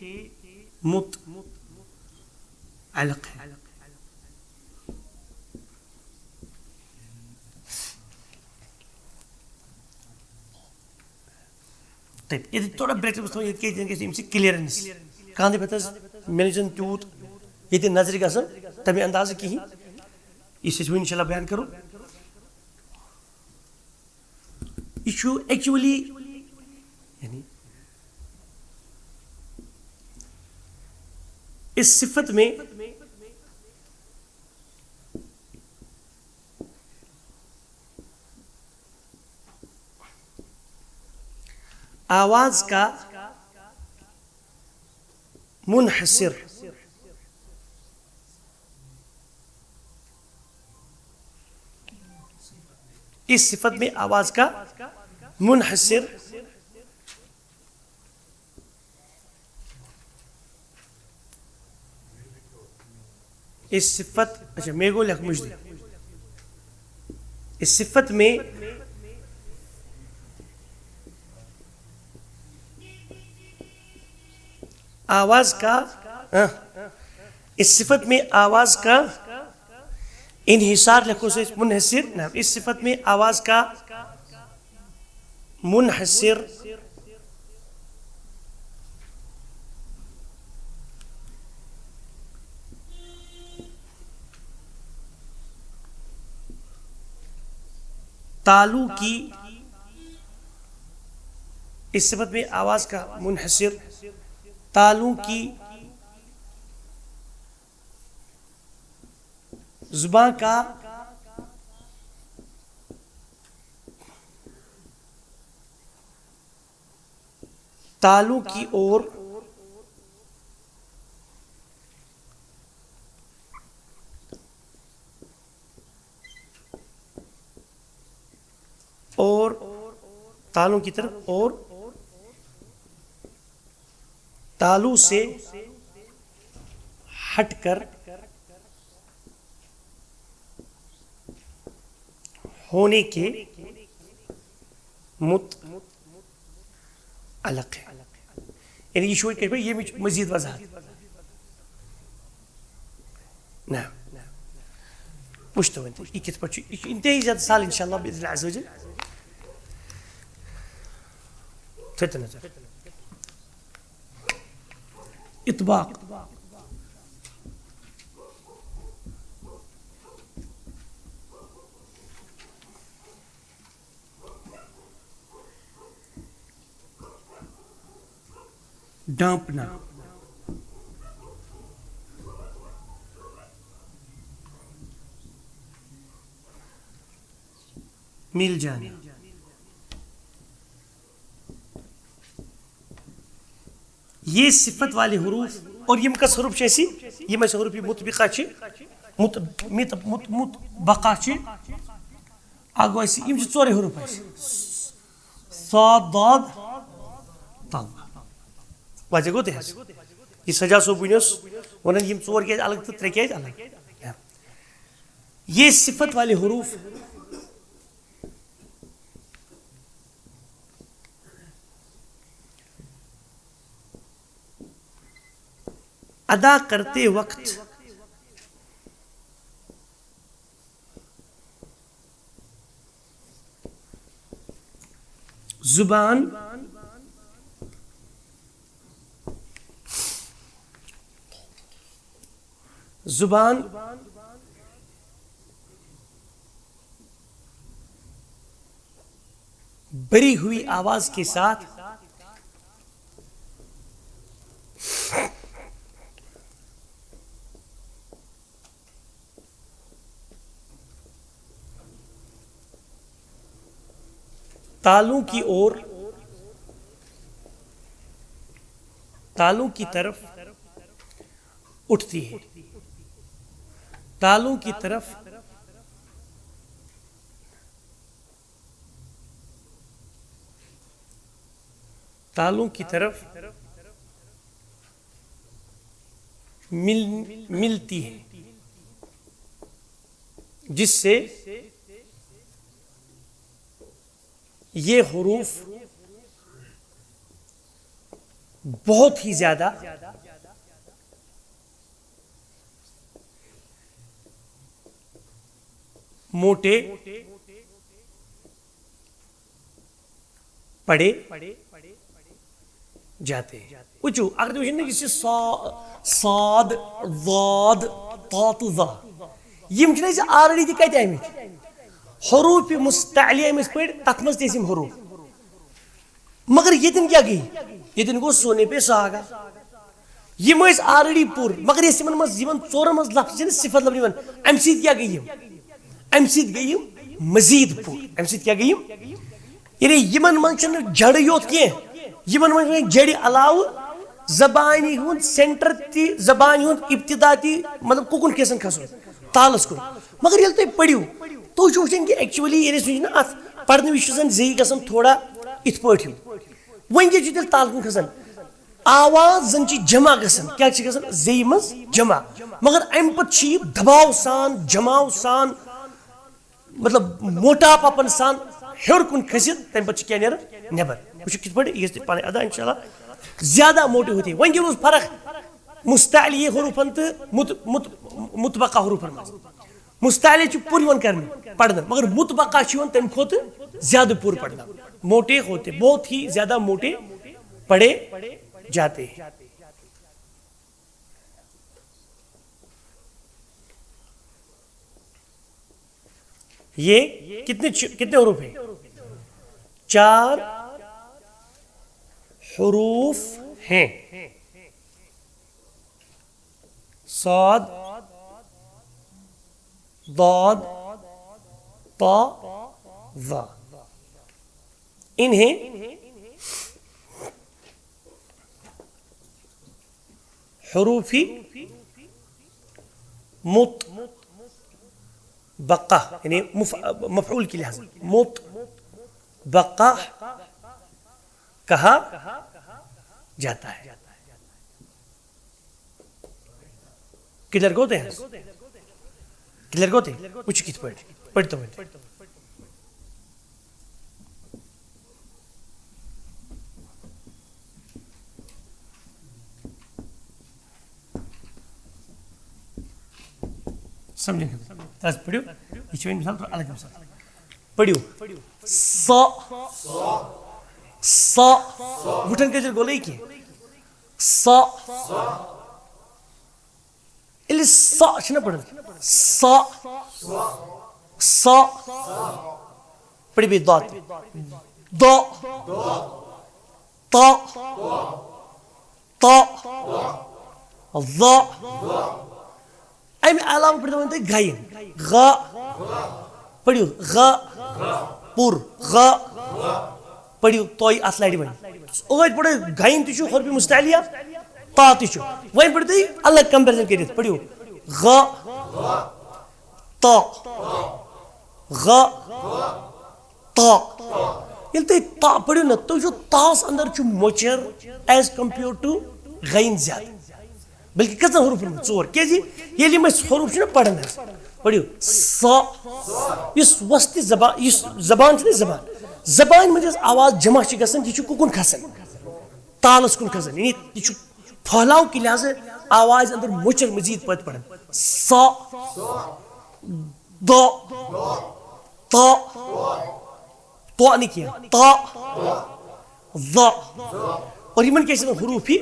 متعلق ہے۔ طيب، ییٚتہِ تھوڑا bracket منٛز تھاوو، ییٚتہِ کیٛازِ گژھِ اَمہِ سۭتۍ clearance۔ کانٛہہ دَپہِ، "ہَتہٕ حظ، مےٚ نہٕ چھُنہٕ تیوٗت ییٚتہِ نظرِ گژھان تَمہِ اندازٕ کِہیٖنۍ۔" یُس أسۍ وۄنۍ انشاءاللہ بیان کرو۔ یہِ چھُ actually، یعنی، اس صفت میں آواز کا منحصر، اس صفت میں آواز کا منحصر، اس صفت، اچھا، میں گو لکھ مجھے۔ اس صفت میں آواز کا، ہاں، اس صفت میں آواز کا انحصار لکھو سے منحصر، نہ، اس صفت میں آواز کا منحصر تالو کی، اس صفت میں آواز کا منحصر تالو کی زبان کا تالو کی اور، اور تالو کی طرف اور تالو سے ہٹ کر ہونے کے متعلق ہے۔ یعنی یہ چھُ وۄنۍ کِتھ پٲٹھۍ ییٚمِچ مزید وضاحت۔ نہ۔ وٕچھتو وۄنۍ تُہۍ، یہِ کِتھ پٲٹھۍ چھُ، یہِ چھُ انتہٲیی زیادٕ سہل انشاءاللہ باذن اللہ عز وجل۔ تھٲیِو تُہۍ نظر۔ اطباق۔ ڈانپنا۔ مل جانا۔ یہ صفت والے حروف، اور یِم کس حروف چھِ اَسہِ؟ یِم اَسہِ حروف مطبقہ چھِ، مت-، مت-، مت-، مطبقہ چھِ۔ اکھ گوٚو اَسہِ، یِم چھِ ژورے حروف اَسہِ۔ صاد، ضاد، تَلوا۔ واضح گوٚو تۄہہِ حظ؟ یہِ سجا صٲبُن اوس وَنان، یِم ژور کیٛازِ الگ تہٕ ترٛےٚ کیٛازِ الگ؟ یہ صفت والے حروف ادا کرتے وقت زبان، زبان بری ہوئی آواز کے ساتھ تالوں کی اور، تالوں کی طرف اٹھتی ہے، تالوں کی طرف، تالوں کی طرف مل ملتی ہے، جس سے یہ حروف بہت ہی زیادہ موٹے پڑھے جاتے ہیں۔ وٕچھِو، اگر تُہۍ وٕچھِو نہ، یُس یہِ صا-، صاد، ضاد، طا تہٕ ظا، یِم چھِنہٕ أسۍ already تہِ کَتہِ آمٕتۍ؟ حروف مستعلیٰ یِم أسۍ پٔرۍ، تَتھ منٛز تہِ ٲسۍ یِم حروف۔ مگر ییٚتٮ۪ن کیٛاہ گٔے؟ ییٚتٮ۪ن گوٚو سونے پہ سہاگا۔ یِم ٲسۍ already پوٗرٕ، مگر یۄس یِمن منٛز یِمن ژورن منٛز لفظ چھِنہٕ صفت لفظ یِوان، اَمہِ سۭتۍ کیٛاہ گٔے یِم؟ اَمہِ سۭتۍ گٔے یِم مزید پوٗرٕ۔ اَمہِ سۭتۍ کیٛاہ گٔے یِم؟ یعنی یِمن منٛز چھِنہٕ جڑٕے یوت کینٛہہ، یِمن منٛز چھِ جڑِ علاوٕ زبانہِ ہُنٛد center تہِ، زبانہِ ہُنٛد ابتدا تہِ، مطلب، کُکُن کیسن کھسُن، تالس کُن۔ مگر ییٚلہِ تُہۍ پٔرِو، تُہۍ چھِو وٕچھان کہِ actually ییٚلہِ أسۍ وٕچھو نہ، اَتھ پرنہٕ وِزِ چھُ زن زیٚیہِ گژھان تھوڑا یِتھ پٲٹھۍ ہیوٗ۔ وۄنۍ کیٛاہ چھُ تیٚلہِ تالس کُن کھسان؟ آواز زن چھِ جمع گژھان، کیٛاہ چھِ گژھان؟ زیٚیہِ منٛز جمع۔ مگر اَمہِ پتہٕ چھِ یہِ دباو سان، جماو سان، مطلب موٹاپن سان ہیوٚر کُن کھٔسِتھ، تَمہِ پتہٕ چھِ کیٛاہ نیران؟ نٮ۪بر۔ وٕچھِو کِتھ پٲٹھۍ یہِ گژھِ پانَے ادا، انشاءاللہ۔ زیادہ موٹے ہوتے۔ وۄنۍ کیٛاہ روٗز فرق مستعلی حروفن تہٕ مت-، مت-، مطبقہ حروفن منٛز؟ مستعلی چھُ پوٗرٕ یِوان کرنہٕ، پرنہٕ، مگر مطبقہ چھُ یِوان تَمہِ کھۄتہٕ زیادٕ پوٗرٕ پرنہٕ۔ موٹے ہوتے، بہت ہی زیادہ موٹے پڑھے جاتے ہیں۔ یہ کتنے چ-، کتنے حروف ہیں؟ چار حروف ہیں۔ صاد، ضاد، طا، ظا۔ انہیں حروف مطبقہ، یعنی مف-، مفعول کے لحاظ مطبقہ کہا جاتا ہے۔ کلیئر گوٚو تۄہہِ حظ؟ کلیئر گوٚو تۄہہِ؟ وٕچھِو کِتھ پٲٹھۍ؟ پٔرۍ تو وۄنۍ۔ سمجھن۔ تَس پٔرِو۔ یہِ چھِ وۄنۍ مثال، تھوڑا الگ مثال۔ پٔرِو۔ سا۔ سا۔ وٕٹھن کٔرۍزیو گۄلٲے کینٛہہ۔ سا۔ ییٚلہِ سا چھِنہ پٔرِو۔ سا۔ سا۔ پٔرِو بیٚیہِ دا تہِ۔ دا۔ تا۔ تا۔ ظا۔ اَمہِ علاوٕ پٔرِو وۄنۍ تُہۍ غین۔ غا۔ پٔرِو۔ غا۔ پُر۔ غا۔ پٔرِو تۄہہِ اَتھ لَرِ وۄنۍ۔ ٲدۍ پٲٹھۍ غین تہِ چھُ حرفِ مستعلیہ، تا تہِ چھُ۔ وۄنۍ پٔرِو تُہۍ الگ کمپیرزن کٔرِتھ۔ پٔرِو۔ غا۔ تا۔ غا۔ تا۔ ییٚلہِ تُہۍ تا پٔرِو نہ، تُہۍ وٕچھِو تاہَس اندر چھُ مۄچر as compare to غین زیادٕ۔ بلکہِ کٔژَن حروٗفَن منٛز؟ ژور۔ کیٛازِ؟ ییٚلہِ یِم أسۍ حروٗف چھِنہ پَران حظ، پٔرِو سا، یُس وۄستہِ زبان، یُس زبان چھِنہ زبان، زبانہِ منٛز یۄس آواز جمع چھِ گژھان، یہِ چھُ کُکُن کھسان؟ تالَس کُن کھسان۔ یعنی یہِ چھُ پھٔہلاو کہِ لحاظہٕ آواز اندر مۄچر مزید پٲٹھۍ پَران۔ سا، دو، تا، تو نہٕ کینٛہہ، تا، ظا۔ اور یِمن کیٛاہ چھِ وَنان؟ حروٗفِ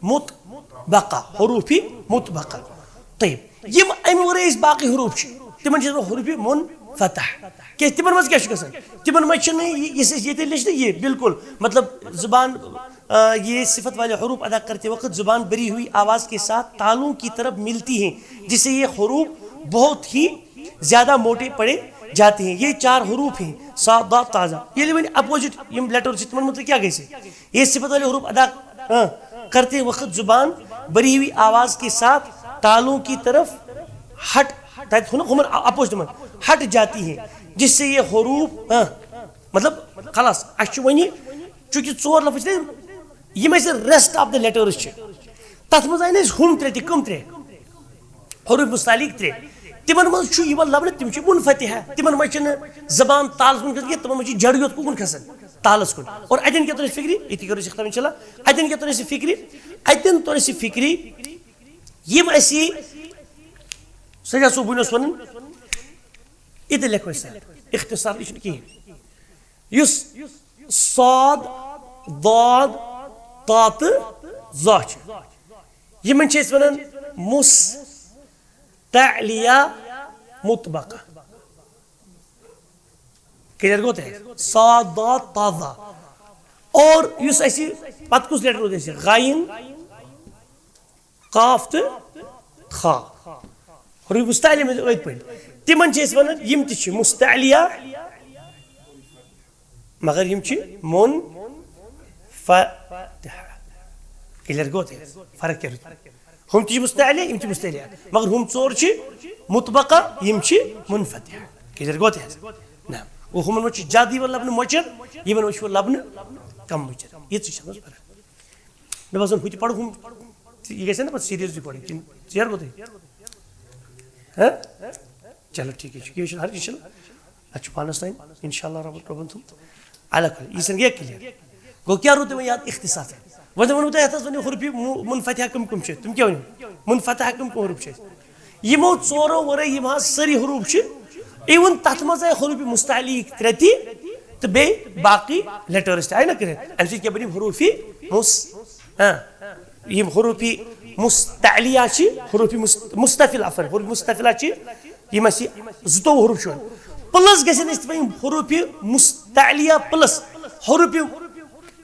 مطبقہ، حروٗفِ مطبقہ۔ طیب، یِم اَمہِ ورٲے أسۍ باقٕے حروٗف چھِ، تِمن چھِ وَنان حروٗفِ منفتح۔ کیٛازِ تِمن منٛز کیٛاہ چھُ گژھان؟ تِمن منٛز چھِنہٕ یہِ، یُس أسۍ ییٚتہِ لیٚچھ نہ یہِ، بالکل، مطلب، زبان، آ، یہ صفت والے حروف ادا کرتے وقت زبان بری ہوئی آواز کے ساتھ تالوں کی طرف ملتی ہیں، جس سے یہ حروف بہت ہی زیادہ موٹے پڑے جاتے ہیں۔ یہ چار حروف ہیں، صاد، ضاد، طا، ظا۔ ییٚلہِ وۄنۍ اپوزٹ یِم لیٹر چھِ، تِمن مُتعلق کیٛاہ گژھِ؟ یہ صفت والے حروف ادا، ہاں، کرتے وقت زبان بری ہوئی آواز کے ساتھ تالوں کی طرف ہٹ، تَتہِ ہُنہ ہُمن اپوزٹ تِمن ہٹ جاتی ہے، جس سے یہ حروف، ہاں، مطلب، خلاص، اَسہِ چھُ وۄنۍ یہِ، چونکہ ژور لفظ چھِ، یِم اَسہِ rest of the letters چھِ، تَتھ منٛز آیہِ نہٕ اَسہِ ہُم ترٛےٚ تہِ، کٕم ترٛےٚ؟ حروف مستعلیق ترٛےٚ۔ تِمن منٛز چھُ یِوان لبنہٕ، تِم چھِ منفتحہ۔ تِمن منٛز چھِنہٕ زبان تالس کُن کھسان کینٛہہ، تِمن منٛز چھِ جڑ یوت کُکُن کھسان؟ تالس کُن۔ اور اتٮ۪ن کیٛاہ توٚر اَسہِ فکرِ؟ ییٚتی کرو أسۍ اختتام انشاءاللہ۔ اتٮ۪ن کیٛاہ توٚر اَسہِ فکرِ؟ اتٮ۪ن توٚر اَسہِ فکرِ، یِم اَسہِ سجا صٲبُن اوس ونان، یہِ تہِ لیکھو أسۍ اختصار، یہِ چھُنہٕ کِہیٖنۍ۔ یُس صاد، ضاد، طا تہٕ ظا چھِ، یِمن چھِ أسۍ ونان مستعلیہ مطبقہ۔ کلیئر گوٚو تۄہہِ؟ صاد، ضاد، طا، ظا۔ اور یُس اَسہِ پتہٕ کُس لیٹر روٗد اَسہِ؟ غین، قاف تہٕ خا۔ حروف مستعلیہ منٛز أتھۍ پٲٹھۍ۔ تِمن چھِ أسۍ ونان، یِم تہِ چھِ مستعلیہ، مگر یِم چھِ منفتحہ۔ کلیئر گوٚو تۄہہِ؟ فرق کیٛاہ روٗد؟ ہُم تہِ چھِ مستعلیہ، یِم تہِ مستعلیہ، مگر ہُم ژور چھِ مطبقہ، یِم چھِ منفتحہ۔ کلیئر گوٚو تۄہہِ؟ نہ، گوٚو ہُمن منٛز چھِ زیادٕ یِوان لبنہٕ مۄچر، یِمن منٛز چھِ یِوان لبنہٕ کم مۄچر۔ یِژٕے چھِ اَتھ منٛز فرق۔ مےٚ باسان، ہُہ تہِ پَرُکھ ہُم، یہِ گژھِ نا پَتہٕ سیٖریَسلی پَرٕنۍ، کِنہٕ ژیر گوٚو تۄہہِ؟ ہہ؟ چلو، ٹھیٖک حظ چھُ، کینٛہہ چھُنہٕ، ہر کینٛہہ چھُنہٕ۔ اَتھ چھُ پانَس تام، اِنشاء اللہ رب، رۄبَن تھوٚمُت۔ علیٰ کُلِّ، یہِ چھَنہٕ گٔیہ کلیئر۔ گوٚو، کیٛاہ روٗد تۄہہِ وۄنۍ یاد؟ اختصاص۔ وۄنۍ ووٚنوُ تۄہہِ، یَتھ حظ ؤنِو حروفِ مُ-، منفتحہ کٕم کٕم چھِ؟ تِم کیٛاہ ؤنِو؟ منفتحہ کٕم کٕم حروف چھِ اَسہِ؟ یِمو ژورو ورٲے یِم حظ سٲری حروٗف چھِ، even تَتھ منٛز آے حروٗفِ مستعلیق ترٛےٚ تہِ، تہٕ بیٚیہِ باقٕے لیٹرز تہِ آیہِ نہ کٔرِتھ۔ اَمہِ سۭتۍ کیٛاہ بَنہِ؟ حروٗفِ مُس-، ہاں، یِم حروٗفِ مستعلیہ چھِ، حروٗفِ مُس-، مستفلہ، عفواً، حروٗفِ مستفلہ چھِ، یِم اَسہِ زٕتووُہ حروٗف چھِ یِوان۔ پٕلس گژھن اَسہِ تِم حروٗفِ مستعلیہ پٕلس حروٗفِ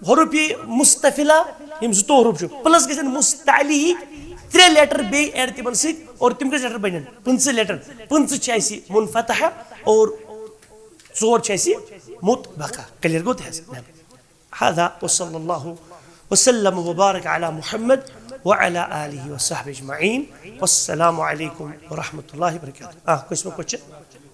حروٗفِ مستفلہ، یِم زٕتووُہ حروٗف چھِ، پٕلس گژھن مستعلیہ ترٛےٚ لیٹر بیٚیہِ ایڈ تِمن سۭتۍ، اور تِم کٔژ لیٹر بَنن؟ پٕنٛژٕہ لیٹر۔ پٕنٛژٕہ چھِ اَسہِ منفتحہ اور ژور چھِ اَسہِ مطبقہ۔ کلیئر گوٚو تۄہہِ حظ؟ هذا وصلى الله وسلم وبارك على محمد وعلى آله وصحبه أجمعين. والسلام عليكم ورحمة الله وبركاته. آ، کٲنٛسہِ ما question؟